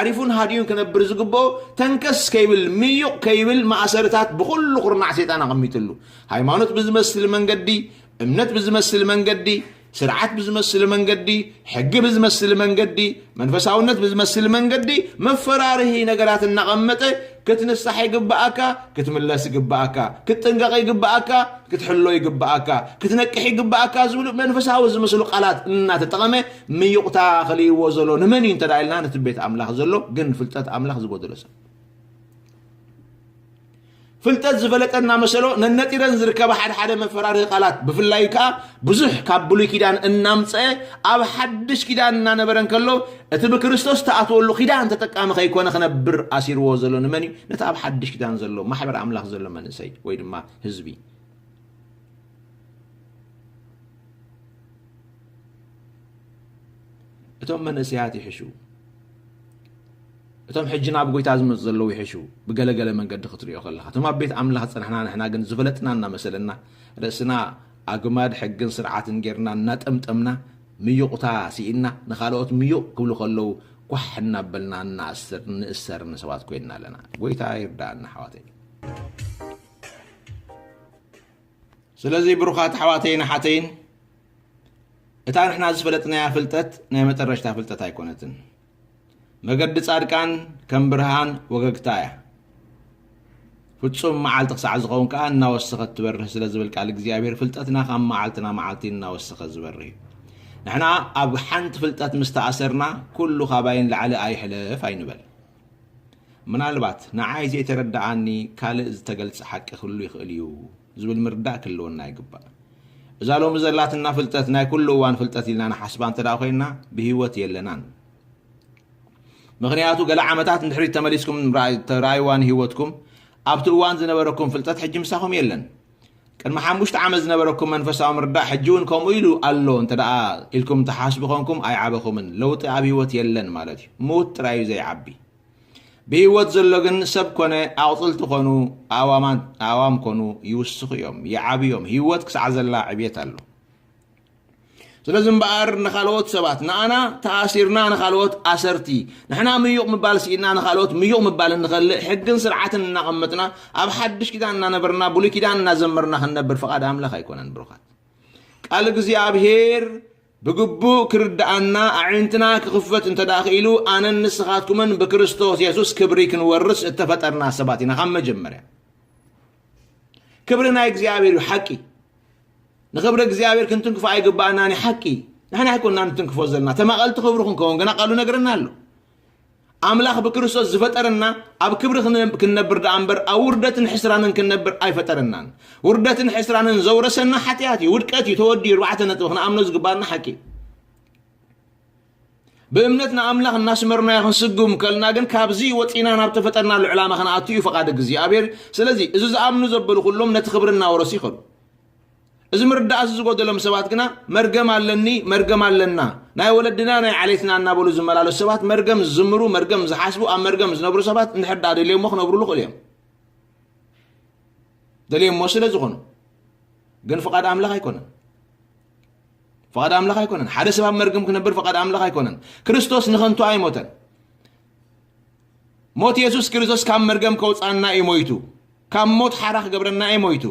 ዓሪፉን ሃዲኡን ክነብር ዝግብኦ፣ ተንከስ ከይብል፣ ምዩቕ ከይብል፣ ማእሰርታት ብኹሉ ኩርናዕ ሰይጣን ኣቐሚጥሉ። ሃይማኖት ብዝመስል መንገዲ፣ እምነት ብዝመስል መንገዲ፣ ስርዓት ብዝመስል መንገዲ፣ ሕጊ ብዝመስል መንገዲ፣ መንፈሳውነት ብዝመስል መንገዲ፣ መፈራርሂ ነገራት እናቐመጠ ክትንሳሕ ይግብኣካ፣ ክትምለስ ይግብኣካ፣ ክትጥንቀቕ ይግብኣካ፣ ክትሕሎ ይግብኣካ፣ ክትነቅሕ ይግብኣካ ዝብሉ መንፈሳዊ ዝመስሉ ቃላት እናተጠቐመ ምዩቕታ ከልይዎ ዘሎ ንመን እዩ እንተ ደኣ ኢልና፣ ነቲ ቤት ኣምላኽ ዘሎ ግን ፍልጠት ኣምላኽ ዝጎደሎ ሰብ። ፍልጠት ዝፈለጠ እናመሰሎ ነነጢረን ዝርከባ ሓደ ሓደ መፈራርሂ ቃላት፣ ብፍላይ ከኣ ብዙሕ ካብ ብሉይ ኪዳን እናምጸአ ኣብ ሓድሽ ኪዳን እናነበረ እንከሎ፣ እቲ ብክርስቶስ ተኣትወሉ ኪዳን ተጠቃሚ ከይኮነ ክነብር ኣሲርዎ ዘሎ ንመን እዩ? ነቲ ኣብ ሓድሽ ኪዳን ዘሎ ማሕበር ኣምላኽ ዘሎ መንእሰይ ወይ ድማ ህዝቢ። እቶም መንእሰያት ይሕሹ። እቶም ሕጂ ናብ ጎይታ ዝመጹ ዘለዉ ይሕሹ። ብገለገለ መንገዲ ክትሪኦ ከለኻ፣ እቶም ኣብ ቤት ኣምላኽ ዝጸናሕና ንሕና ግን ዝፈለጥና እናመሰለና፣ ርእስና ኣግማድ ሕግን ስርዓትን ጌርና እናጠምጠምና፣ ምዩቕታ ስኢንና፣ ንኻልኦት ምዩቕ ክብሉ ከለዉ ኳሕ እናበልና እናኣሰር-፣ ንእሰር ንሰባት ኮይንና ኣለና። ጎይታ ይርዳእና ኣሕዋተይ። ስለዚ ብሩኻት ኣሕዋተይን ኣሓተይን፣ እታ ንሕና ዝፈለጥናያ ፍልጠት ናይ መጠረሽታ ፍልጠት ኣይኮነትን። መገዲ ጻድቃን ከም ብርሃን ወገግታ እያ። ፍጹም መዓልቲ ክሳዕ ዝኸውን ከኣ እናወሰኸት ትበርህ ስለ ዝብል ቃል እግዚኣብሔር፣ ፍልጠትና ካብ መዓልቲ ናብ መዓልቲ እናወሰኸ ዝበርህ እዩ። ንሕና ኣብ ሓንቲ ፍልጠት ምስ ተኣሰርና፣ ኩሉ ካባይ ንላዕሊ ኣይሕለፍ ኣይንበል። ምናልባት ንዓይ ዘይተረድኣኒ ካልእ ዝተገልጸ ሓቂ ክህሉ ይኽእል እዩ ዝብል ምርዳእ ክህልወና ይግባእ። እዛ ሎሚ ዘላትና ፍልጠት ናይ ኩሉ እዋን ፍልጠት ኢልና ንሓስባ እንተ ደኣ ኮይንና፣ ብህይወት የለናን። ምኽንያቱ፣ ገለ ዓመታት ንድሕሪት ተመሊስኩም ራእይ-፣ ተራእይዋ ንህይወትኩም፣ ኣብቲ እዋን ዝነበረኩም ፍልጠት ሕጂ ምሳኹም የለን። ቅድሚ ሓሙሽተ ዓመት ዝነበረኩም መንፈሳዊ ምርዳእ ሕጂ እውን ከምኡ ኢሉ ኣሎ እንተ ደኣ ኢልኩም ትሓስቡ ኾንኩም፣ ኣይዓበኹምን። ለውጢ ኣብ ህይወት የለን ማለት እዩ። ምዉት ጥራይ እዩ ዘይዓቢ። ብህይወት ዘሎ ግን ሰብ ኮነ፣ ኣቑጽልቲ ኮኑ፣ ኣእዋማት-፣ ኣእዋም ኮኑ ይውስኹ እዮም፣ ይዓብዩ እዮም። ህይወት ክሳዕ ዘላ ዕብየት ኣሎ። ስለዚ እምበኣር ንኻልኦት ሰባት፣ ንኣና ተኣሲርና ንኻልኦት ኣሰርቲ፣ ንሕና ምዩቕ ምባል ስኢንና ንኻልኦት ምዩቕ ምባል እንኸልእ፣ ሕግን ስርዓትን እናቐመጥና፣ ኣብ ሓድሽ ኪዳን እናነበርና፣ ብሉይ ኪዳን እናዘመርና ክንነብር ፍቓድ ኣምላኽ ኣይኮነን ብሩኻት። ቃል እግዚኣብሔር ብግቡእ ክርድኣና፣ ኣዒንትና ክኽፈት እንተ ደኣ ኽኢሉ፣ ኣነን ንስኻትኩምን ብክርስቶስ የሱስ ክብሪ ክንወርስ እተፈጠርና ሰባት ኢና ካብ መጀመርያ። ክብሪ ናይ እግዚኣብሔር እዩ። ሓቂ ንኽብሪ እግዚኣብሔር ክንትንክፎ ኣይግባኣናን እዩ። ሓቂ ንሕና ኣይኮንና ንትንክፎ ዘለና። ተማቐልቲ ክብሩ ክንከውን ግና ቃሉ ነግረና ኣሎ። ኣምላኽ ብክርስቶስ ዝፈጠረና ኣብ ክብሪ ክን- ክንነብር ደኣ እምበር ኣብ ውርደትን ሕስራንን ክንነብር ኣይፈጠረናን። ውርደትን ሕስራንን ዘውረሰና ሓጢኣት እዩ፣ ውድቀት እዩ፣ ተወዲኡ። ኣርባዕተ ነጥቢ ክንኣምኖ ዝግባኣና ሓቂ። ብእምነት ንኣምላኽ እናስመርናዮ ክንስጉም ከልና ግን ካብዚ ወፂና ናብ ተፈጠርናሉ ዕላማ ክንኣቱ እዩ ፈቓድ እግዚኣብሔር። ስለዚ እዚ ዝኣምኑ ዘበሉ ኩሎም ነቲ ክብሪ እናወረሱ ይኸዱ። እዚ ምርዳእ እዚ ዝጎደሎም ሰባት ግና መርገም ኣለኒ፣ መርገም ኣለና፣ ናይ ወለድና ናይ ዓሌትና እናበሉ ዝመላለሱ ሰባት መርገም ዝዝምሩ፣ መርገም ዝሓስቡ፣ ኣብ መርገም ዝነብሩ ሰባት እንድሕር ደኣ ደልዮሞ ክነብሩሉ ይኽእሉ እዮም። ደልዮሞ ስለ ዝኾኑ ግን ፍቓድ ኣምላኽ ኣይኮነን። ፍቓድ ኣምላኽ ኣይኮነን። ሓደ ሰብ ኣብ መርገም ክነብር ፍቓድ ኣምላኽ ኣይኮነን። ክርስቶስ ንኸንቱ ኣይሞተን። ሞት የሱስ ክርስቶስ ካብ መርገም ከውፃና እዩ ሞይቱ። ካብ ሞት ሓራ ክገብረና እዩ ሞይቱ።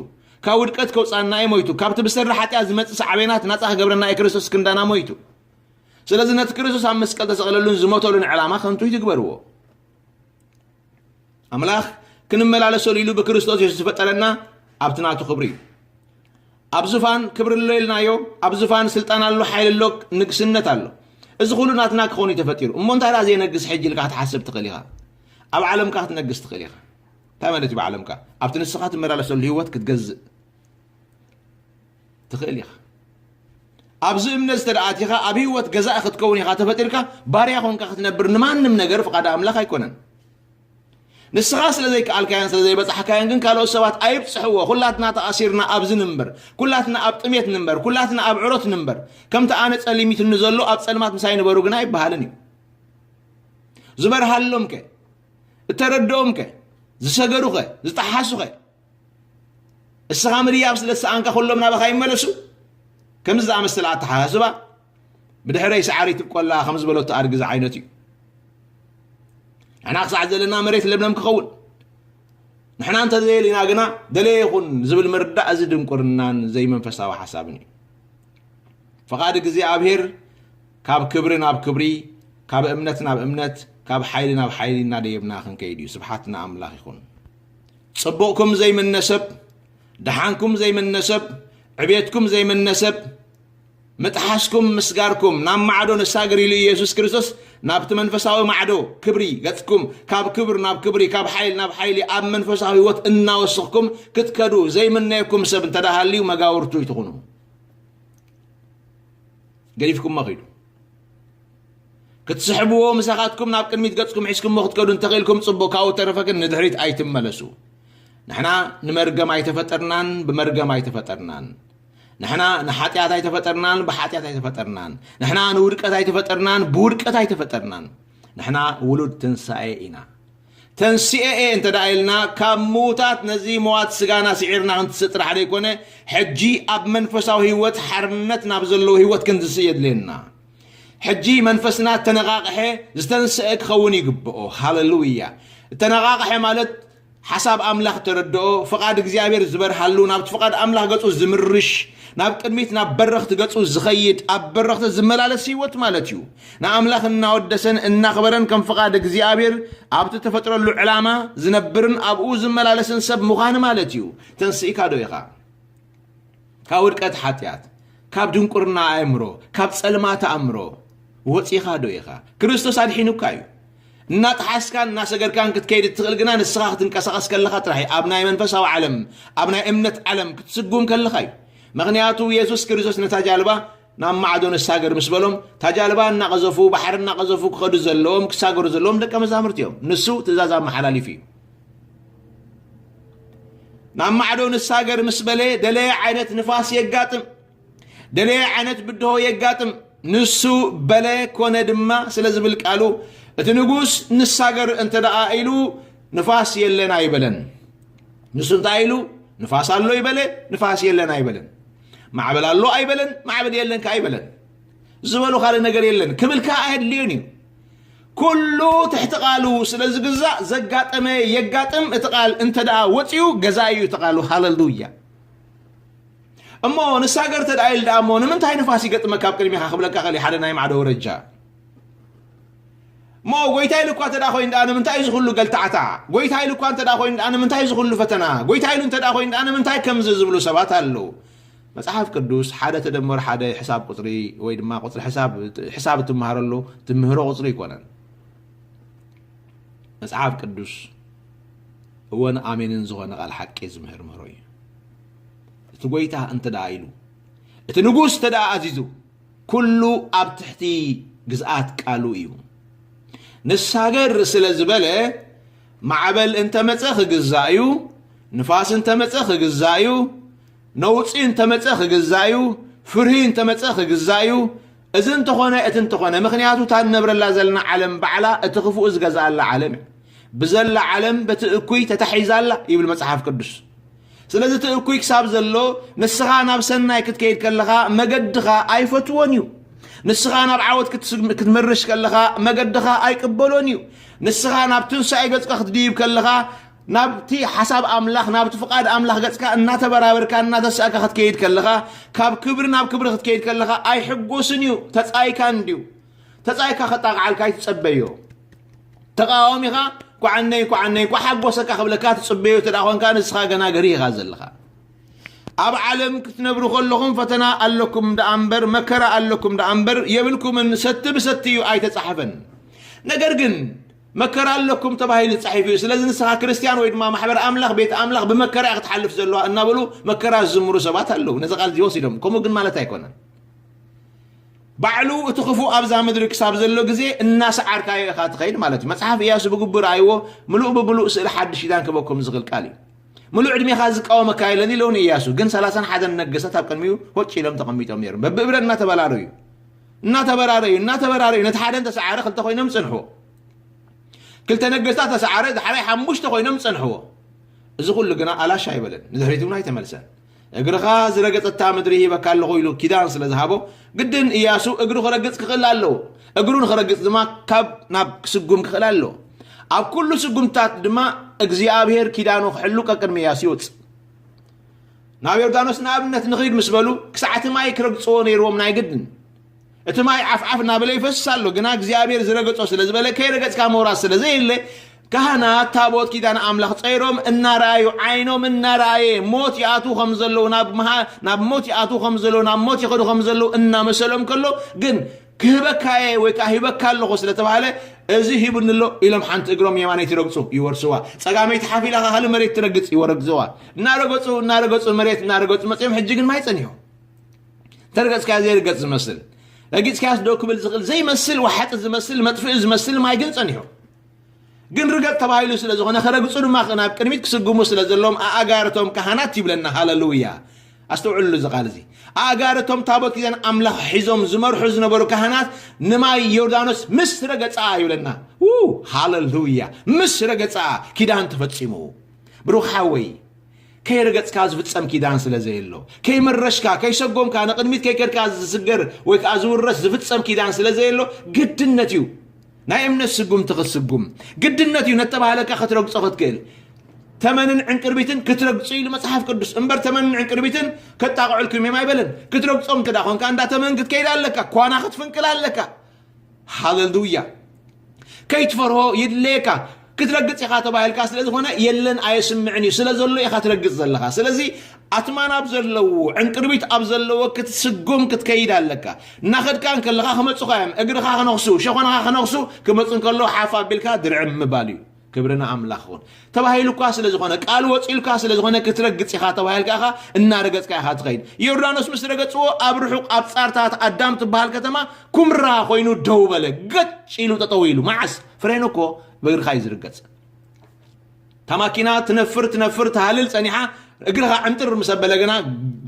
ካብ ውድቀት ከውፃና እዩ ሞይቱ። ካብቲ ብሰሪ ሓጢኣት ዝመፅእ ሳዕቤናት ናፃ ክገብረና እዩ ክርስቶስ ክንዳና ሞይቱ። ስለዚ ነቲ ክርስቶስ ኣብ መስቀል ተሰቕለሉን ዝሞተሉን ዕላማ ከንቱ ይትግበርዎ። ኣምላኽ ክንመላለሰሉ ኢሉ ብክርስቶስ የሱስ ዝፈጠረና ኣብቲ ናቱ ክብሪ እዩ። ኣብ ዙፋን ክብሪ ኣሎ ኢልናዮ። ኣብ ዙፋን ስልጣን ኣሎ፣ ሓይሊ ኣሎ፣ ንግስነት ኣሎ። እዚ ኩሉ ናትና ክኸውን እዩ ተፈጢሩ። እሞ እንታይ ደኣ ዘይነግስ ሕጂ ኢልካ ክትሓስብ ትኽእል ኢኻ። ኣብ ዓለምካ ክትነግስ ትኽእል ኢኻ። እንታይ ማለት እዩ ብዓለምካ? ኣብቲ ንስኻ ትመላለሰሉ ህይወት ክትገዝእ ትኽእል ኢኻ። ኣብዚ እምነት እንተ ደኣ ኣቲኻ ኣብ ህይወት ገዛኢ ክትከውን ኢኻ ተፈጢርካ። ባርያ ኮንካ ክትነብር ንማንም ነገር ፍቓድ ኣምላኽ ኣይኮነን። ንስኻ ስለ ዘይከኣልካዮን ስለ ዘይበጻሕካዮን ግን ካልኦት ሰባት ኣይብጽሕዎ። ኩላትና ተኣሲርና ኣብዚ ንንበር፣ ኩላትና ኣብ ጥሜት ንንበር፣ ኩላትና ኣብ ዕሮት ንንበር። ከምቲ ኣነ ጸሊሚትኒ ዘሎ ኣብ ጸልማት ምሳይ ንበሩ ግና ኣይበሃልን እዩ። ዝበርሃሎም ከ? እተረድኦም ከ? ዝሰገሩ ኸ? ዝጠሓሱ ኸ? እስኻ ምድያብ ስለ ዝሰኣንካ ኩሎም ናባኻ ይመለሱ። ከምዚ ዝኣመሰለ ኣተሓሳስባ ብድሕረይ ሰዓሪ ትብቆላ ከም ዝበለቶ ኣድጊ ዝዓይነቱ እዩ። ንሕና ክሳዕ ዘለና መሬት ለምለም ክኸውን፣ ንሕና እንተዘየሊና ግና ደለየ ይኹን ዝብል ምርዳእ እዚ ድንቁርናን ዘይመንፈሳዊ ሓሳብን እዩ። ፍቓድ እግዚኣብሔር ካብ ክብሪ ናብ ክብሪ፣ ካብ እምነት ናብ እምነት፣ ካብ ሓይሊ ናብ ሓይሊ እናደየብና ክንከይድ እዩ። ስብሓት ንኣምላኽ ይኹን። ጽቡቕኩም ዘይምነ ሰብ፣ ደሓንኩም ዘይምነ ሰብ፣ ዕቤትኩም ዘይምነ ሰብ፣ ምጥሓስኩም ምስጋርኩም ናብ ማዕዶ ንሳገር ኢሉ ኢየሱስ ክርስቶስ ናብቲ መንፈሳዊ ማዕዶ ክብሪ ገጽኩም ካብ ክብር ናብ ክብሪ ካብ ሓይሊ ናብ ሓይሊ ኣብ መንፈሳዊ ህይወት እናወሰኽኩም ክትከዱ ዘይምነየኩም ሰብ እንተ ደኣ ሃልዩ መጋውርቱ ይትኹኑ። ገዲፍኩሞ ኺዱ። ክትስሕብዎ ምሳኻትኩም ናብ ቅድሚት ገጽኩም ሒዝኩሞ ክትከዱ እንተኽኢልኩም ጽቡቕ፣ ካብኡ ተረፈ ግን ንድሕሪት ኣይትመለሱ። ንሕና ንመርገም ኣይተፈጠርናን ብመርገም ኣይተፈጠርናን። ንሕና ንሓጢኣት ኣይተፈጠርናን ብሓጢኣት ኣይተፈጠርናን። ንሕና ንውድቀት ኣይተፈጠርናን ብውድቀት ኣይተፈጠርናን። ንሕና ውሉድ ትንሳኤ ኢና። ተንሲኤ እየ እንተ ደኣ ኢልና ካብ ምዉታት ነዚ መዋት ስጋና ስዒርና ክንትስእ ጥራሕ ዘይኮነ፣ ሕጂ ኣብ መንፈሳዊ ህይወት ሓርነት ናብ ዘለዎ ህይወት ክንትስእ የድልየና። ሕጂ መንፈስና እተነቓቕሐ ዝተንስአ ክኸውን ይግብኦ። ሃለሉያ። እተነቓቕሐ ማለት ሓሳብ ኣምላኽ ተረድኦ፣ ፍቓድ እግዚኣብሔር ዝበርሃሉ፣ ናብቲ ፍቓድ ኣምላኽ ገጹ ዝምርሽ፣ ናብ ቅድሚት ናብ በረኽቲ ገጹ ዝኸይድ፣ ኣብ በረኽቲ ዝመላለስ ህይወት ማለት እዩ። ንኣምላኽ እናወደሰን እናኽበረን ከም ፍቓድ እግዚኣብሔር ኣብቲ ተፈጥረሉ ዕላማ ዝነብርን ኣብኡ ዝመላለስን ሰብ ምዃን ማለት እዩ። ተንስእካ ዶ ኢኻ? ካብ ውድቀት ሓጢኣት፣ ካብ ድንቁርና ኣእምሮ፣ ካብ ጸልማት ኣእምሮ ወጺኻ ዶ ኢኻ? ክርስቶስ ኣድሒኑካ እዩ። እናጠሓስካን እናሰገርካን ክትከይድ እትኽእል ግና ንስኻ ክትንቀሳቐስ ከለኻ ጥራሕ እዩ። ኣብ ናይ መንፈሳዊ ዓለም፣ ኣብ ናይ እምነት ዓለም ክትስጉም ከለኻ እዩ። ምኽንያቱ የሱስ ክርስቶስ ነታ ጃልባ ናብ ማዕዶ ንሳገር ምስ በሎም፣ እታ ጃልባ እናቐዘፉ፣ ባሕሪ እናቐዘፉ ክኸዱ ዘለዎም፣ ክሳገሩ ዘለዎም ደቀ መዛሙርቲ እዮም። ንሱ ትእዛዝ ኣመሓላሊፉ እዩ። ናብ ማዕዶ ንሳገር ምስ በለ፣ ደለየ ዓይነት ንፋስ የጋጥም፣ ደለየ ዓይነት ብድሆ የጋጥም። ንሱ በለ፣ ኮነ ድማ ስለ ዝብል ቃሉ፣ እቲ ንጉስ ንሳገር እንተ ደኣ ኢሉ፣ ንፋስ የለን ኣይበለን። ንሱ እንታይ ኢሉ? ንፋስ ኣሎ ይበለ፣ ንፋስ የለን ኣይበለን። ማዕበል ኣሎ ኣይበለን፣ ማዕበል የለን ከኣ ኣይበለን። ዝበሎ ካልእ ነገር የለን ክብል ከኣ ኣየድልዮን እዩ። ኩሉ ትሕቲ ቃሉ ስለ ዝግዛእ ዘጋጠመ የጋጥም። እቲ ቃል እንተ ደኣ ወጺኡ ገዛኢ እዩ እቲ ቃሉ። ሃለሉያ። እሞ ንሳገር እንተ ደኣ ኢሉ ደኣ እሞ ንምንታይ ንፋስ ይገጥመካ ኣብ ቅድሚኻ ክብለካ ኸሊ ሓደ ናይ ማዕዶ ወረጃ። እሞ ጎይታ ኢሉ እኳ እንተ ደኣ ኮይኑ ደኣ ንምንታይ እዚ ኩሉ ገልታዕታ? ጎይታ ኢሉ እኳ እንተ ደኣ ኮይኑ ደኣ ንምንታይ እዚ ኩሉ ፈተና? ጎይታ ኢሉ እንተ ደኣ ኮይኑ ደኣ ንምንታይ ከምዚ ዝብሉ ሰባት ኣለዉ። መጽሓፍ ቅዱስ ሓደ ተደመር ሓደ ሕሳብ ቁጽሪ ወይ ድማ ቁጽሪ ሕሳብ፣ ሕሳብ እትመሃረሉ ትምህሮ ቁጽሪ ኣይኮነን። መጽሓፍ ቅዱስ እወን ኣሜንን ዝኾነ ቃል ሓቂ ዝምህር ምህሮ እዩ። እቲ ጎይታ እንተ ደኣ ኢሉ፣ እቲ ንጉስ እንተ ደኣ ኣዚዙ፣ ኩሉ ኣብ ትሕቲ ግዝኣት ቃሉ እዩ። ንሳገር ስለ ዝበለ፣ ማዕበል እንተመጸ ክግዛእ እዩ፣ ንፋስ እንተመጸ ክግዛእ እዩ፣ ነውጺ እንተመጸ ክግዛእ እዩ፣ ፍርሂ እንተመጸ ክግዛእ እዩ። እዚ እንተኾነ፣ እቲ እንተኾነ፣ ምኽንያቱ እታ ንነብረላ ዘለና ዓለም ባዕላ እቲ ክፉእ ዝገዝኣላ ዓለም እያ። ብዘላ ዓለም በቲ እኩይ ተታሒዛ ኣላ ይብል መጽሓፍ ቅዱስ። ስለዚ እቲ እኩይ ክሳብ ዘሎ፣ ንስኻ ናብ ሰናይ ክትከይድ ከለኻ መገድኻ ኣይፈትዎን እዩ። ንስኻ ናብ ዓወት ክትስግ-፣ ክትምርሽ ከለኻ መገድኻ ኣይቅበሎን እዩ። ንስኻ ናብ ትንሳኤ ገጽካ ክትድይብ ከለኻ፣ ናብቲ ሓሳብ ኣምላኽ፣ ናብቲ ፍቓድ ኣምላኽ ገጽካ እናተበራበርካ፣ እናተሳእካ ክትከይድ ከለኻ፣ ካብ ክብሪ ናብ ክብሪ ክትከይድ ከለኻ ኣይሕጎስን እዩ። ተጻይካ እንድዩ። ተጻይካ ከጣቕዓልካ ኣይትጸበዮ። ተቃዋሚኻ ኳዓነይ ኳዓነይ ኳ ሓጎሰካ ክብለካ ትጽበዮ እንተ ደኣ ኾንካ፣ ንስኻ ገና ገሪኻ ዘለኻ። ኣብ ዓለም ክትነብሩ ከለኹም ፈተና ኣለኩም ደኣ እምበር፣ መከራ ኣለኩም ደኣ እምበር የብልኩምን፣ ሰቲ ብሰቲ እዩ ኣይተጻሕፈን። ነገር ግን መከራ ኣለኩም ተባሂሉ ተጻሒፉ እዩ። ስለዚ ንስኻ ክርስትያን ወይ ድማ ማሕበር ኣምላኽ፣ ቤት ኣምላኽ ብመከራ እያ ክትሓልፍ ዘለዋ እናበሉ መከራ ዝዝምሩ ሰባት ኣለዉ። ነዚ ቃል እዚ ወሲዶም፣ ከምኡ ግን ማለት ኣይኮነን። ባዕሉ እቲ ክፉእ ኣብዛ ምድሪ ክሳብ ዘሎ ግዜ እናሰዓርካዮ ኢኻ ትኸይድ ማለት እዩ። መጽሓፍ ኢያሱ ብግቡእ ረኣይዎ፣ ምሉእ ብምሉእ ስእሊ ሓድሽ ኪዳን ክበኩም ዝኽእል ቃል እዩ። ምሉእ ዕድሜኻ ዝቃወመካ የለን ኢለውን ኢያሱ። ግን ሰላሳን ሓደን ነገስታት ኣብ ቅድሚኡ ሆጭ ኢሎም ተቐሚጦም ነይሮም። በብእብረ እናተበራረዩ፣ እናተበራረዩ፣ እናተበራረዩ፣ ነቲ ሓደ እንተሰዓረ ክልተ ኮይኖም ጽንሕዎ። ክልተ ነገስታት ተሰዓረ፣ ዳሕራይ ሓሙሽተ ኮይኖም ጸንሕዎ። እዚ ኩሉ ግና ኣላሽ ኣይበለን፣ ንድሕሪት እውን ኣይተመልሰን። እግርኻ ዝረገጸታ ምድሪ ሂበካ ኣለኹ ኢሉ ኪዳን ስለ ዝሃቦ፣ ግድን ኢያሱ እግሩ ክረግጽ ክኽእል ኣለዎ። እግሩ ንኽረግጽ ድማ ካብ ናብ ክስጉም ክኽእል ኣለዎ። ኣብ ኩሉ ስጉምትታት ድማ እግዚኣብሔር ኪዳኑ ክሕሉ ቀቅድሚ ኢያሱ ይወጽእ። ናብ ዮርዳኖስ ንኣብነት ንኺድ ምስ በሉ፣ ክሳዕ እቲ ማይ ክረግጽዎ ነይርዎም ናይ ግድን። እቲ ማይ ዓፍዓፍ እናበለ ይፈስስ ኣሎ፣ ግና እግዚኣብሔር ዝረገጾ ስለ ዝበለ፣ ከይረገጽካ ምውራስ ስለ ዘየለ፣ ካህናት ታቦት ኪዳን ኣምላኽ ጸይሮም እናረኣዩ፣ ዓይኖም እናረኣየ፣ ሞት ይኣትዉ ከም ዘለዉ፣ ናብ መሃ-፣ ናብ ሞት ይኣትዉ ከም ዘለዉ፣ ናብ ሞት ይኸዱ ከም ዘለዉ እናመሰሎም ከሎ፣ ግን ክህበካ እየ ወይ ከኣ ሂበካ ኣለኹ ስለ ተባህለ፣ እዚ ሂቡኒ ኣሎ ኢሎም ሓንቲ እግሮም የማነይቲ ረግጹ፣ ይወርስዋ። ጸጋመይቲ ሓፍ ኢላ ከኣ ካልእ መሬት ትረግጽ፣ ይወረግጽዋ። እናረገጹ፣ እናረገጹ፣ መሬት እናረገጹ መጺኦም፣ ሕጂ ግን ማይ ጸኒሑ። ተረገጽካዮ ዘይርገጽ ዝመስል፣ ረጊጽካዮስ ደው ክብል ዝኽእል ዘይመስል፣ ወሓጢ ዝመስል፣ መጥፍኢ ዝመስል ማይ ግን ጸኒሑ። ግን ርገጽ ተባሂሉ ስለ ዝኾነ፣ ክረግጹ ድማ ናብ ቅድሚት ክስጉሙ ስለ ዘለዎም፣ ኣእጋር እቶም ካህናት ይብለና። ሃለሉያ! ኣስተውዕሉ እዚ ቃል እዚ። ኣእጋር እቶም ታቦት ኪዳን ኣምላኽ ሒዞም ዝመርሑ ዝነበሩ ካህናት ንማይ ዮርዳኖስ ምስ ረገጻ ይብለና። ው! ሃለሉያ! ምስ ረገጻ ኪዳን ተፈጺሙ። ብሩኽ ሓወይ፣ ከይረገጽካ ዝፍጸም ኪዳን ስለ ዘየሎ፣ ከይመረሽካ፣ ከይሰጎምካ፣ ንቕድሚት ከይከድካ ዝስገር ወይ ከኣ ዝውረስ ዝፍጸም ኪዳን ስለ ዘየሎ፣ ግድነት እዩ። ናይ እምነት ስጉምቲ ክትስጉም ግድነት እዩ። ነተባህለካ ክትረግጾ ክትክእል። ተመንን ዕንቅርቢትን ክትረግጹ ኢሉ መጽሓፍ ቅዱስ። እምበር ተመንን ዕንቅርቢትን ከጣቕዑልኩም እዮም ኣይበለን። ክትረግጾም እንተ ደኣ ኾንካ፣ እንዳ ተመን ክትከይድ ኣለካ። ኳና ክትፍንቅል ኣለካ። ሃሌሉያ። ከይትፈርሆ ይድለየካ። ክትረግጽ ኢኻ ተባሂልካ ስለ ዝኾነ፣ የለን ኣየስምዕን እዩ። ስለ ዘሎ ኢኻ ትረግጽ ዘለኻ። ስለዚ ኣትማን ኣብ ዘለዎ፣ ዕንቅርቢት ኣብ ዘለዎ ክትስጉም ክትከይድ ኣለካ። እናኸድካ እንከለኻ ክመጹኻ እዮም። እግርኻ ክነኽሱ፣ ሸኾናኻ ክነኽሱ ክመጹ እንከለዉ ሓፍ ኣቢልካ ድርዕም ምባል እዩ። ክብሪ ንኣምላኽ ይኹን። ተባሂሉ እኳ ስለ ዝኾነ፣ ቃል ወጺኡ እኳ ስለ ዝኾነ ክትረግጽ ኢኻ ተባሂልካ ኢኻ፣ እናረገጽካ ኢኻ ትኸይድ። ዮርዳኖስ ምስ ረገጽዎ ኣብ ርሑቕ ኣብ ጻርታት ኣዳም ትበሃል ከተማ ኩምራ ኮይኑ ደው በለ። ገጭ ኢሉ ጠጠው ኢሉ። መዓስ? ፍሬን እኮ ብእግርኻ እዩ ዝርገጽ። እታ ማኪና ትነፍር፣ ትነፍር፣ ትሃልል ጸኒሓ፣ እግርኻ ዕምጥር ምስ ኣበለ ግና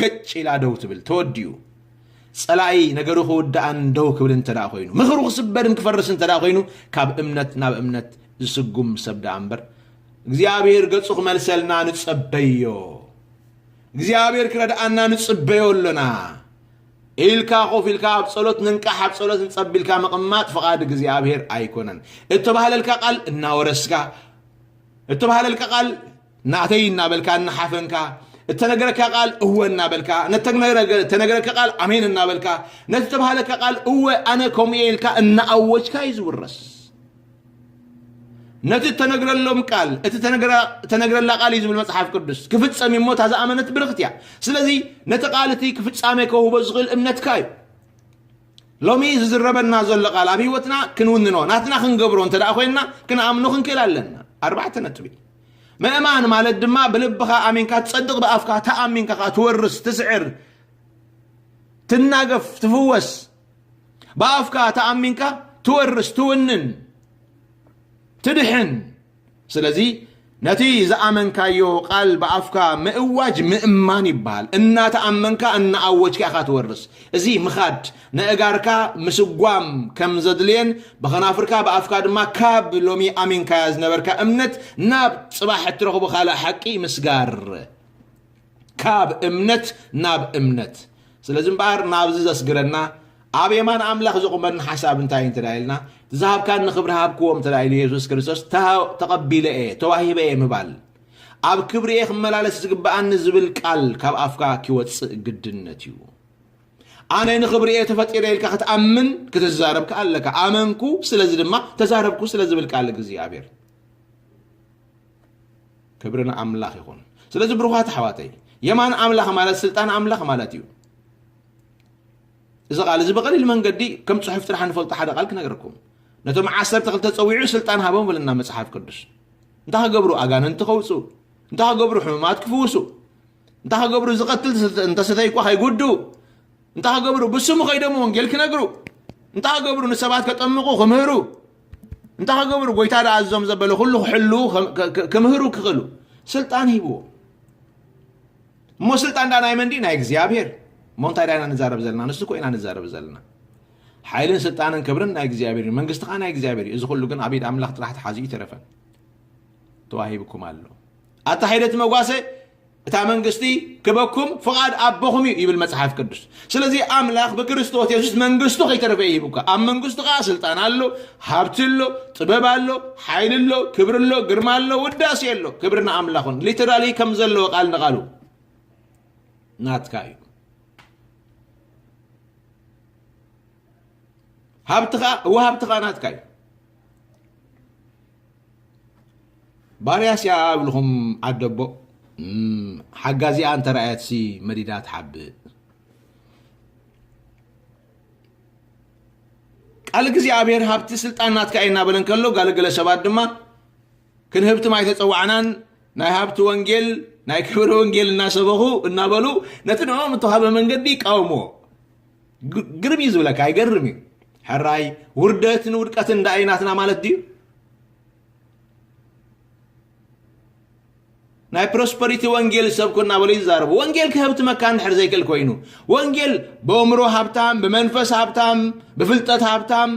ገጭ ኢላ ደው ትብል። ተወዲኡ። ጸላኢ ነገሩ ክውድኣን ደው ክብል እንተ ደኣ ኮይኑ፣ ምኽሩ ክስበርን ክፈርስ እንተ ደኣ ኮይኑ፣ ካብ እምነት ናብ እምነት ዝስጉም ሰብ ደኣ እምበር፣ እግዚኣብሔር ገጹ ክመልሰልና ንጸበዮ። እግዚኣብሔር ክረድኣና ንጽበዮ ኣሎና። ኢልካ ኮፍ ኢልካ ኣብ ጸሎት ንንቃሕ፣ ኣብ ጸሎት ንጸብ ኢልካ ምቕማጥ ፍቓድ እግዚኣብሔር ኣይኮነን። እተባህለልካ ቃል እናወረስካ፣ እተባህለልካ ቃል ናተይ እናበልካ እናሓፈንካ፣ እተነገረካ ቃል እወ እናበልካ፣ ነተነገረ-፣ እተነገረካ ቃል ኣሜን እናበልካ፣ ነቲ እተባህለካ ቃል እወ ኣነ ከምኡ እየ ኢልካ እናኣወጅካ እዩ ዝውረስ። ነቲ እተነግረሎም ቃል፣ እቲ ተነግራ-፣ እተነግረላ ቃል እዩ ዝብል መጽሓፍ ቅዱስ፣ ክፍጸም እዩ እሞ እታ ዝኣመነት ብርኽቲ እያ። ስለዚ ነቲ ቃል እቲ ክፍጻሜ ከውህቦ ዝኽእል እምነትካ እዩ። ሎሚ ዝዝረበና ዘሎ ቃል ኣብ ህይወትና ክንውንኖ፣ ናትና ክንገብሮ እንተ ደኣ ኮይንና፣ ክንኣምኖ ክንክእል ኣለና። ኣርባዕተ ነጥቢ። ምእማን ማለት ድማ ብልብኻ ኣሚንካ ትጸድቕ፣ ብኣፍካ ተኣሚንካ ከኣ ትወርስ፣ ትስዕር፣ ትናገፍ፣ ትፍወስ። ብኣፍካ ተኣሚንካ ትወርስ፣ ትውንን፣ ትድሕን። ስለዚ ነቲ ዝኣመንካዮ ቃል ብኣፍካ ምእዋጅ ምእማን ይበሃል። እናተኣመንካ እናኣወጅካ ኢኻ ትወርስ። እዚ ምኻድ፣ ነእጋርካ ምስጓም ከም ዘድልየን፣ ብኸናፍርካ ብኣፍካ ድማ ካብ ሎሚ ኣሚንካያ ዝነበርካ እምነት ናብ ጽባሕ እትረኽቦ ካልእ ሓቂ ምስጋር። ካብ እምነት ናብ እምነት። ስለዚ እምበኣር ናብዚ ዘስግረና፣ ኣብ የማን ኣምላኽ ዘቑመኒ ሓሳብ እንታይ እንተ ደኣ ኢልና፣ ዝሃብካኒ ክብሪ ሃብክዎም እንተ ደኣ ኢሉ የሱስ ክርስቶስ፣ ተሃ-፣ ተቐቢለ እየ፣ ተዋሂበ እየ ምባል። ኣብ ክብሪ እየ ክመላለስ ዝግብኣኒ ዝብል ቃል ካብ ኣፍካ ኪወጽእ ግድነት እዩ። ኣነ ንኽብሪ እየ ተፈጢረ ኢልካ ክትኣምን፣ ክትዛረብ ከኣ ኣለካ። ኣመንኩ፣ ስለዚ ድማ ተዛረብኩ ስለ ዝብል ቃል እግዚኣብሔር። ክብሪ ንኣምላኽ ይኹን። ስለዚ ብሩኻት ኣሕዋተይ፣ የማን ኣምላኽ ማለት ስልጣን ኣምላኽ ማለት እዩ። እዚ ቃል እዚ ብቐሊል መንገዲ ከም ጽሑፍ ጥራሕ ንፈልጦ ሓደ ቃል ክነግረኩም። ነቶም ዓሰርተ ክልተ ጸዊዑ ስልጣን ሃቦም ብለና መጽሓፍ ቅዱስ። እንታይ ክገብሩ? ኣጋንንቲ ከውጽኡ። እንታይ ክገብሩ? ሕሙማት ክፍውሱ። እንታይ ክገብሩ? ዝቐትል እንተሰተይኳ ከይጉድኡ። እንታይ ክገብሩ? ብስሙ ከይዶም ወንጌል ክነግሩ። እንታይ ክገብሩ? ንሰባት ከጠምቑ፣ ክምህሩ። እንታይ ክገብሩ? ጎይታ ደኣ ኣዞም ዘበለ ኩሉ ክሕልዉ፣ ከ-፣ ከ-፣ ከ-፣ ክምህሩ ክኽእሉ ስልጣን ሂብዎ። እሞ ስልጣን ደኣ ናይ መን ድዩ? ናይ እግዚኣብሔር። እሞ እንታይ ደኣ ኢና ንዛረብ ዘለና? ንሱ እኮ ኢና ንዛረብ ዘለና። ሓይልን ስልጣንን ክብርን ናይ እግዚኣብሔር እዩ። መንግስቲ ኸኣ ናይ እግዚኣብሔር እዩ። እዚ ኩሉ ግን ኣብ ኢድ ኣምላኽ ጥራሕ ተሓዚኡ ይተረፈን። ተዋሂብኩም ኣሎ። ኣታ ሒደት መጓሰ እታ መንግስቲ ክበኩም ፍቓድ ኣቦኹም እዩ ይብል መጽሓፍ ቅዱስ። ስለዚ ኣምላኽ ብክርስቶስ የሱስ መንግስቱ ከይተረፈ እዩ ሂቡካ። ኣብ መንግስቱ ኸኣ ስልጣን ኣሎ፣ ሃብቲ ኣሎ፣ ጥበብ ኣሎ፣ ሓይሊ ኣሎ፣ ክብሪ ኣሎ፣ ግርማ ኣሎ፣ ውዳሴ ኣሎ። ክብሪ ንኣምላኹን። ሊተራሊ ከም ዘለዎ ቃል ንቓሉ ናትካ እዩ። ሃብትኻ፣ እወ ሃብትኻ ናትካ እዩ። ባርያስ እያ እብልኹም ዓደቦ፣ እም፣ ሓጋዚኣ እንተረኣየትሲ መዲዳ ትሓብእ። ቃል እግዚኣብሔር ሃብቲ ስልጣን ናትካ እዩ እናበለ እንከሎ፣ ጋለገለ ሰባት ድማ ክንህብትም ኣይተጸዋዕናን፣ ናይ ሃብቲ ወንጌል፣ ናይ ክብሪ ወንጌል እናሰበኹ እናበሉ ነቲ ንዕኦም እተዋህበ መንገዲ ይቃወምዎ። ግ-፣ ግርም እዩ ዝብለካ፣ ይገርም እዩ። ሕራይ ውርደትን ውድቀትን እንዳ እዩ ናትና ማለት ድዩ? ናይ ፕሮስፐሪቲ ወንጌል ሰብኩ እናበሉ ይዛረቡ። ወንጌል ክህብትመካ እንድሕር ዘይክእል ኮይኑ፣ ወንጌል ብእምሮ ሃብታም፣ ብመንፈስ ሃብታም፣ ብፍልጠት ሃብታም፣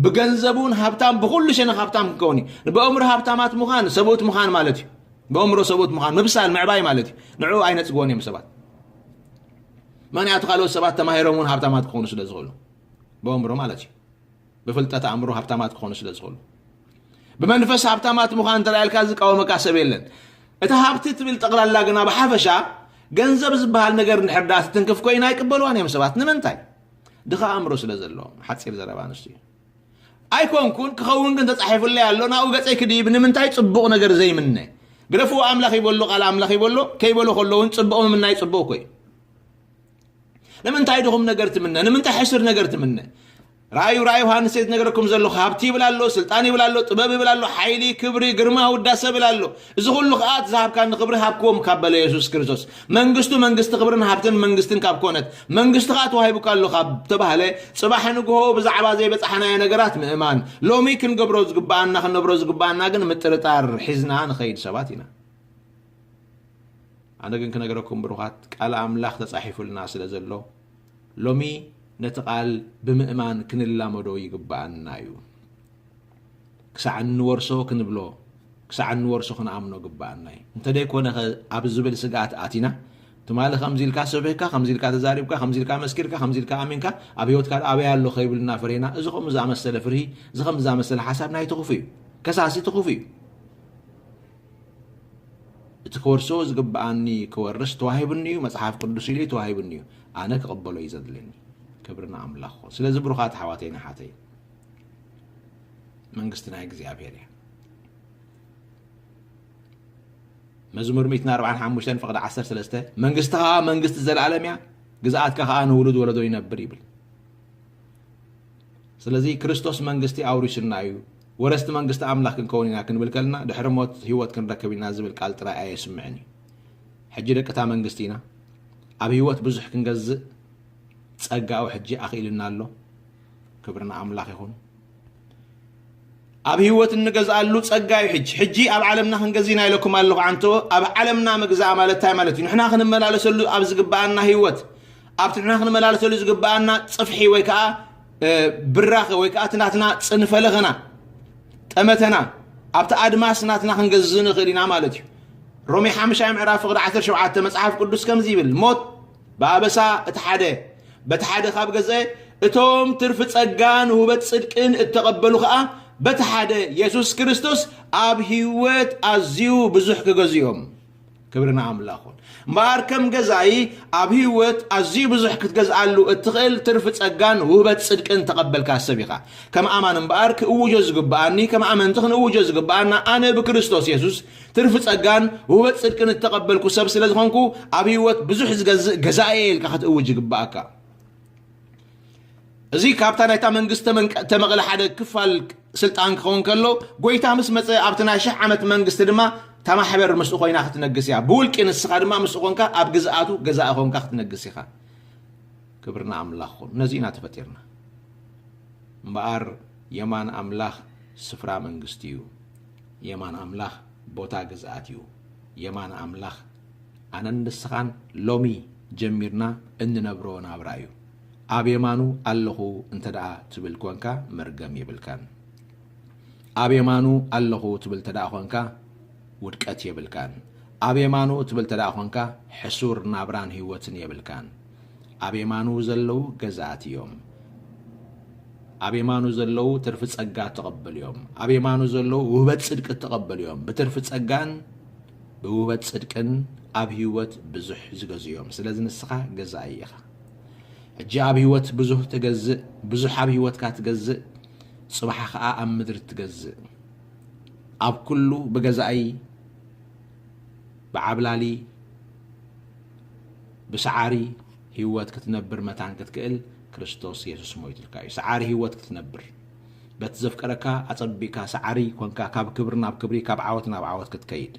ብገንዘብ እውን ሃብታም፣ ብኹሉ ሸነኽ ሃብታም ክንከውን እዩ። ብእምሮ ሃብታማት ምዃን ሰብኡት ምዃን ማለት እዩ። ብእምሮ ሰብኡት ምዃን ምብሳል፣ ምዕባይ ማለት እዩ። ንዕኡ ኣይነጽግዎን እዮም ሰባት። ምኽንያቱ ካልኦት ሰባት ተማሂሮም እውን ሃብታማት ክኾኑ ስለ ዝኽእሉ፣ ብእምሮ ማለት እዩ። ብፍልጠት ኣእምሮ ሃብታማት ክኾኑ ስለ ዝኽእሉ፣ ብመንፈስ ሃብታማት ምዃን እንተ ኢልካ ዝቃወመካ ሰብ የለን። እቲ ሃብቲ ትብል ጠቕላላ ግና ብሓፈሻ ገንዘብ ዝበሃል ነገር እንድሕር ደኣ ትትንክፍ ኮይና ኣይቅበልዋን እዮም ሰባት። ንምንታይ? ድኻ ኣእምሮ ስለ ዘለዎም። ሓጺር ዘረባ ንሱ እዩ። ኣይኮንኩን፣ ክኸውን ግን ተጻሒፉለይ ኣሎ፣ ናብኡ ገጸይ ክድይብ ንምንታይ ጽቡቕ ነገር ዘይምነ? ግደፍዎ፣ ኣምላኽ ይበሎ፣ ቃል ኣምላኽ ይበሎ፣ ከይበሎ ከሎ እውን ጽቡቕ ምምናይ ጽቡቕ እኮ እዩ። ንምንታይ ድኹም ነገር ትምነ? ንምንታይ ሕሱር ነገር ትምነ? ራእዩ፣ ራእዩ ዮሃንስ እየ ዝነገረኩም ዘለኹ። ሃብቲ ይብል ኣሎ፣ ስልጣን ይብል ኣሎ፣ ጥበብ ይብል ኣሎ፣ ሓይሊ፣ ክብሪ፣ ግርማ፣ ውዳሰ ይብል ኣሎ። እዚ ኩሉ ከኣ እቲ ዝሃብካኒ ክብሪ ሃብክዎም ካብ በለ የሱስ ክርስቶስ። መንግስቱ መንግስቲ ክብርን ሃብትን መንግስትን ካብ ኮነት፣ መንግስቲ ከኣ ተዋሂቡካ ኣሎ ካብ ተባህለ፣ ጽባሕ ንግሆ ብዛዕባ ዘይበጻሕናዮ ነገራት ምእማን፣ ሎሚ ክንገብሮ ዝግብኣና፣ ክንነብሮ ዝግብኣና ግን ምጥርጣር ሒዝና ንኸይድ ሰባት ኢና። ኣነ ግን ክነግረኩም ብሩኻት፣ ቃል ኣምላኽ ተጻሒፉልና ስለ ዘሎ፣ ሎሚ ነቲ ቃል ብምእማን ክንላመዶ ይግብኣና እዩ። ክሳዕ እንወርሶ ክንብሎ፣ ክሳዕ እንወርሶ ክንኣምኖ ግብኣና እዩ። እንተ ደይኮነ ኸ ኣብ ዝብል ስግኣት ኣቲና፣ ትማሊ ከምዚ ኢልካ ሰቢኽካ፣ ከምዚ ኢልካ ተዛሪብካ፣ ከምዚ ኢልካ መስኪርካ፣ ከምዚ ኢልካ ኣሚንካ፣ ኣብ ህይወትካ ኣበይ ኣሎ ከይብልና ፈሪህና፣ እዚ ከምኡ ዝኣመሰለ ፍርሂ፣ እዚ ከምዚ ዝኣመሰለ ሓሳብ ናይ ትኹፍ እዩ። ከሳሲ ትኹፍ እዩ። እቲ ክወርሶ ዝግብኣኒ ክወርስ ተዋሂቡኒ እዩ፣ መጽሓፍ ቅዱስ ኢሉ እዩ ተዋሂቡኒ እዩ። ኣነ ክቕበሎ እዩ ዘድልየኒ። ክብሪ ንኣምላኽ ይኹን። ስለዚ ብሩኻት ኣሕዋተይን ኣሓተይን፣ መንግስቲ ናይ እግዚኣብሔር እያ። መዝሙር ሚእትን ኣርባዓን ሓሙሽተን ፍቕዲ ዓሰርተ ሰለስተ፣ መንግስቲ ኸኣ መንግስቲ ዘለኣለም እያ፣ ግዝኣትካ ኸኣ ንውሉድ ወለዶ ይነብር ይብል። ስለዚ ክርስቶስ መንግስቲ ኣውሪሱና እዩ። ወረስቲ መንግስቲ ኣምላኽ ክንከውን ኢና ክንብል ከልና፣ ድሕሪ ሞት ህይወት ክንረክብ ኢና ዝብል ቃል ጥራይ ኣየስምዕን እዩ። ሕጂ ደቂ እታ መንግስቲ ኢና። ኣብ ህይወት ብዙሕ ክንገዝእ ጸጋኡ ሕጂ ኣኽኢሉና ኣሎ። ክብሪ ንኣምላኽ ይኹን። ኣብ ህይወት እንገዝኣሉ ጸጋ እዩ። ሕጂ ሕጂ ኣብ ዓለምና ክንገዝእ ኢና ኢለኩም ኣለኹ። ዓንቶ ኣብ ዓለምና ምግዛእ ማለት እንታይ ማለት እዩ? ንሕና ክንመላለሰሉ ኣብ ዝግብኣና ህይወት፣ ኣብቲ ንሕና ክንመላለሰሉ ዝግብኣና ጽፍሒ ወይ ከዓ ብራኸ ወይ ከዓ እቲ ናትና ጽንፈ ለኸና፣ ጠመተና፣ ኣብቲ ኣድማስ ናትና ክንገዝእ ንኽእል ኢና ማለት እዩ። ሮሜ ሓምሻይ ምዕራፍ ፍቕዲ ዓሰርተ ሸውዓተ መጽሓፍ ቅዱስ ከምዚ ይብል፣ ሞት ብኣበሳ እቲ ሓደ፣ በቲ ሓደ ካብ ገዘ፣ እቶም ትርፊ ጸጋን ውህበት ጽድቅን እተቐበሉ ኸኣ በቲ ሓደ የሱስ ክርስቶስ ኣብ ህይወት ኣዝዩ ብዙሕ ክገዝኡ እዮም። ክብሪ ንኣምላኽ ይኹን። እምበኣር ከም ገዛኢ ኣብ ህይወት ኣዝዩ ብዙሕ ክትገዝኣሉ እትኽእል ትርፊ ጸጋን ውህበት ጽድቅን ተቐበልካ ሰብ ኢኻ። ከም ኣማን እምበኣር ክእውጆ ዝግብኣኒ፣ ከም ኣመንቲ ክንእውጆ ዝግብኣና፣ ኣነ ብክርስቶስ የሱስ ትርፊ ጸጋን ውህበት ጽድቅን እተቐበልኩ ሰብ ስለ ዝኾንኩ ኣብ ህይወት ብዙሕ ዝገዝእ ገዛኢ እየ ኢልካ ክትእውጅ ይግብኣካ። እዚ ካብታ ናይታ መንግስቲ ተመንቀ-፣ ተመቐለ ሓደ ክፋል ስልጣን ክኸውን ከሎ፣ ጎይታ ምስ መጸ ኣብቲ ናይ ሽሕ ዓመት መንግስቲ ድማ እታ ማሕበር ምስኡ ኮይና ክትነግስ እያ። ብውልቂ ንስኻ ድማ ምስኡ ኮንካ ኣብ ግዝኣቱ ገዛኢ ኮንካ ክትነግስ ኢኻ። ክብሪ ንኣምላኽ ይኹን። ነዚ ኢና ተፈጢርና። እምበኣር የማን ኣምላኽ ስፍራ መንግስቲ እዩ። የማን ኣምላኽ ቦታ ግዝኣት እዩ። የማን ኣምላኽ ኣነን ንስኻን ሎሚ ጀሚርና እንነብሮ ናብራ እዩ። ኣብ የማኑ ኣለኹ እንተ ደኣ ትብል ኮንካ መርገም የብልካን። ኣብ የማኑ ኣለኹ ትብል እንተ ደኣ ኮንካ ውድቀት የብልካን። ኣብ የማኑ ትብል እንተ ደኣ ኮንካ ሕሱር ናብራን ህይወትን የብልካን። ኣብ የማኑ ዘለዉ ገዛእቲ እዮም። ኣብ የማኑ ዘለዉ ትርፊ ጸጋ እተቐበሉ እዮም። ኣብ የማኑ ዘለዉ ውህበት ጽድቂ እተቐበሉ እዮም። ብትርፊ ጸጋን ብውህበት ጽድቅን ኣብ ህይወት ብዙሕ ዝገዝኡ እዮም። ስለዚ ንስኻ ገዛኢ ኢኻ። ሕጂ ኣብ ህይወት ብዙሕ ትገዝእ፣ ብዙሕ ኣብ ህይወትካ ትገዝእ፣ ጽባሕ ኸኣ ኣብ ምድሪ ትገዝእ። ኣብ ኩሉ ብገዛኢ፣ ብዓብላሊ፣ ብሰዓሪ ህይወት ክትነብር መታን ክትክእል ክርስቶስ የሱስ ሞይቱልካ እዩ። ሰዓሪ ህይወት ክትነብር፣ በቲ ዘፍቀረካ ኣጸቢቕካ ሰዓሪ ኮንካ ካብ ክብሪ ናብ ክብሪ፣ ካብ ዓወት ናብ ዓወት ክትከይድ።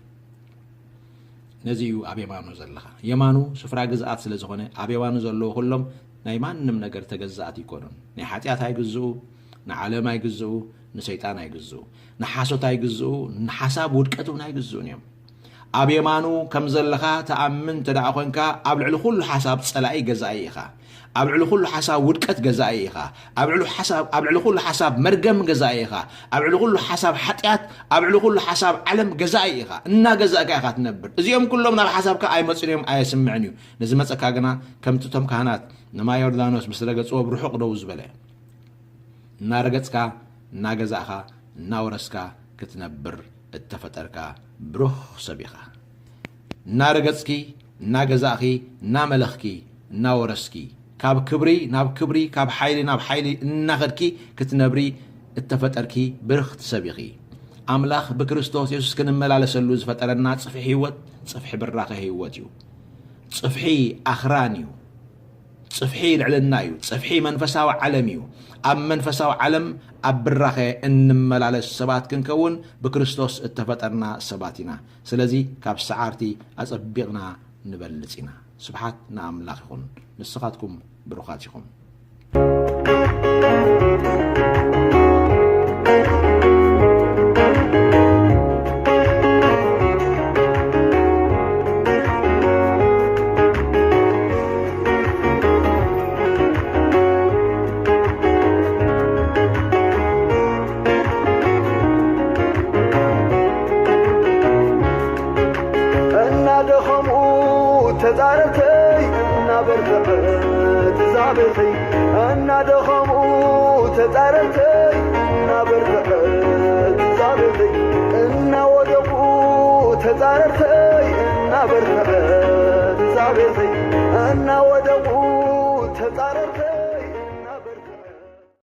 ነዚ እዩ ኣብ የማኑ ዘለኻ። የማኑ ስፍራ ግዝኣት ስለ ዝኾነ፣ ኣብ የማኑ ዘለዉ ኩሎም ናይ ማንም ነገር ተገዛእቲ ኣይኮኑን። ናይ ሓጢኣት ኣይግዝኡ፣ ንዓለም ኣይግዝኡ፣ ንሰይጣን ኣይግዝኡ፣ ንሓሶት ኣይግዝኡ፣ ንሓሳብ ውድቀት እውን ኣይግዝኡን እዮም። ኣብ የማኑ ከም ዘለኻ ትኣምን እንተ ደኣ ኾንካ፣ ኣብ ልዕሊ ኩሉ ሓሳብ ጸላኢ ገዛኢ ኢኻ። ኣብ ልዕሊ ኩሉ ሓሳብ ውድቀት ገዛኢ ኢኻ። ኣብ ልዕሊ ሓሳብ፣ ኣብ ልዕሊ ኩሉ ሓሳብ መርገም ገዛኢ ኢኻ። ኣብ ልዕሊ ኩሉ ሓሳብ ሓጢኣት፣ ኣብ ልዕሊ ኩሉ ሓሳብ ዓለም ገዛኢ ኢኻ። እናገዛእካ ኢኻ ትነብር። እዚኦም ኩሎም ናብ ሓሳብካ ኣይመጹን እዮም፣ ኣየስምዕን እዩ። ንዝመጸካ ግና ከምቲ እቶም ካህናት ንማይ ዮርዳኖስ ምስ ረገጽዎ ብርሑቕ ደው ዝበለ። እናረገጽካ፣ እናገዛእኻ፣ እናወረስካ ክትነብር እተፈጠርካ ብሩኽ ሰብ ኢኻ። እናረገጽኪ፣ እናገዛእኺ፣ እናመለኽኪ፣ እናወረስኪ፣ ካብ ክብሪ ናብ ክብሪ፣ ካብ ሓይሊ ናብ ሓይሊ እናኸድኪ ክትነብሪ እተፈጠርኪ ብርኽቲ ሰብ ኢኺ። ኣምላኽ ብክርስቶስ የሱስ ክንመላለሰሉ ዝፈጠረና ጽፍሒ ህይወት፣ ጽፍሒ ብራኸ ህይወት እዩ። ጽፍሒ ኣኽራን እዩ። ጽፍሒ ልዕልና እዩ። ጽፍሒ መንፈሳዊ ዓለም እዩ። ኣብ መንፈሳዊ ዓለም ኣብ ብራኸ እንመላለስ ሰባት ክንከውን ብክርስቶስ እተፈጠርና ሰባት ኢና። ስለዚ ካብ ሰዓርቲ ኣጸቢቕና ንበልጽ ኢና። ስብሓት ንኣምላኽ ይኹን። ንስኻትኩም ብሩኻት ኢኹም። እናደኸሙ ተዛረብተይ እናበርትዐት ዛቤተይ እናደኸሙ ተዛረብተይ እናበርትዐት ዛቤተይ እናወደቁ ተዛረብተይ እናበርትዐት ዛቤተይ እናወደቁ ተዛረብተይ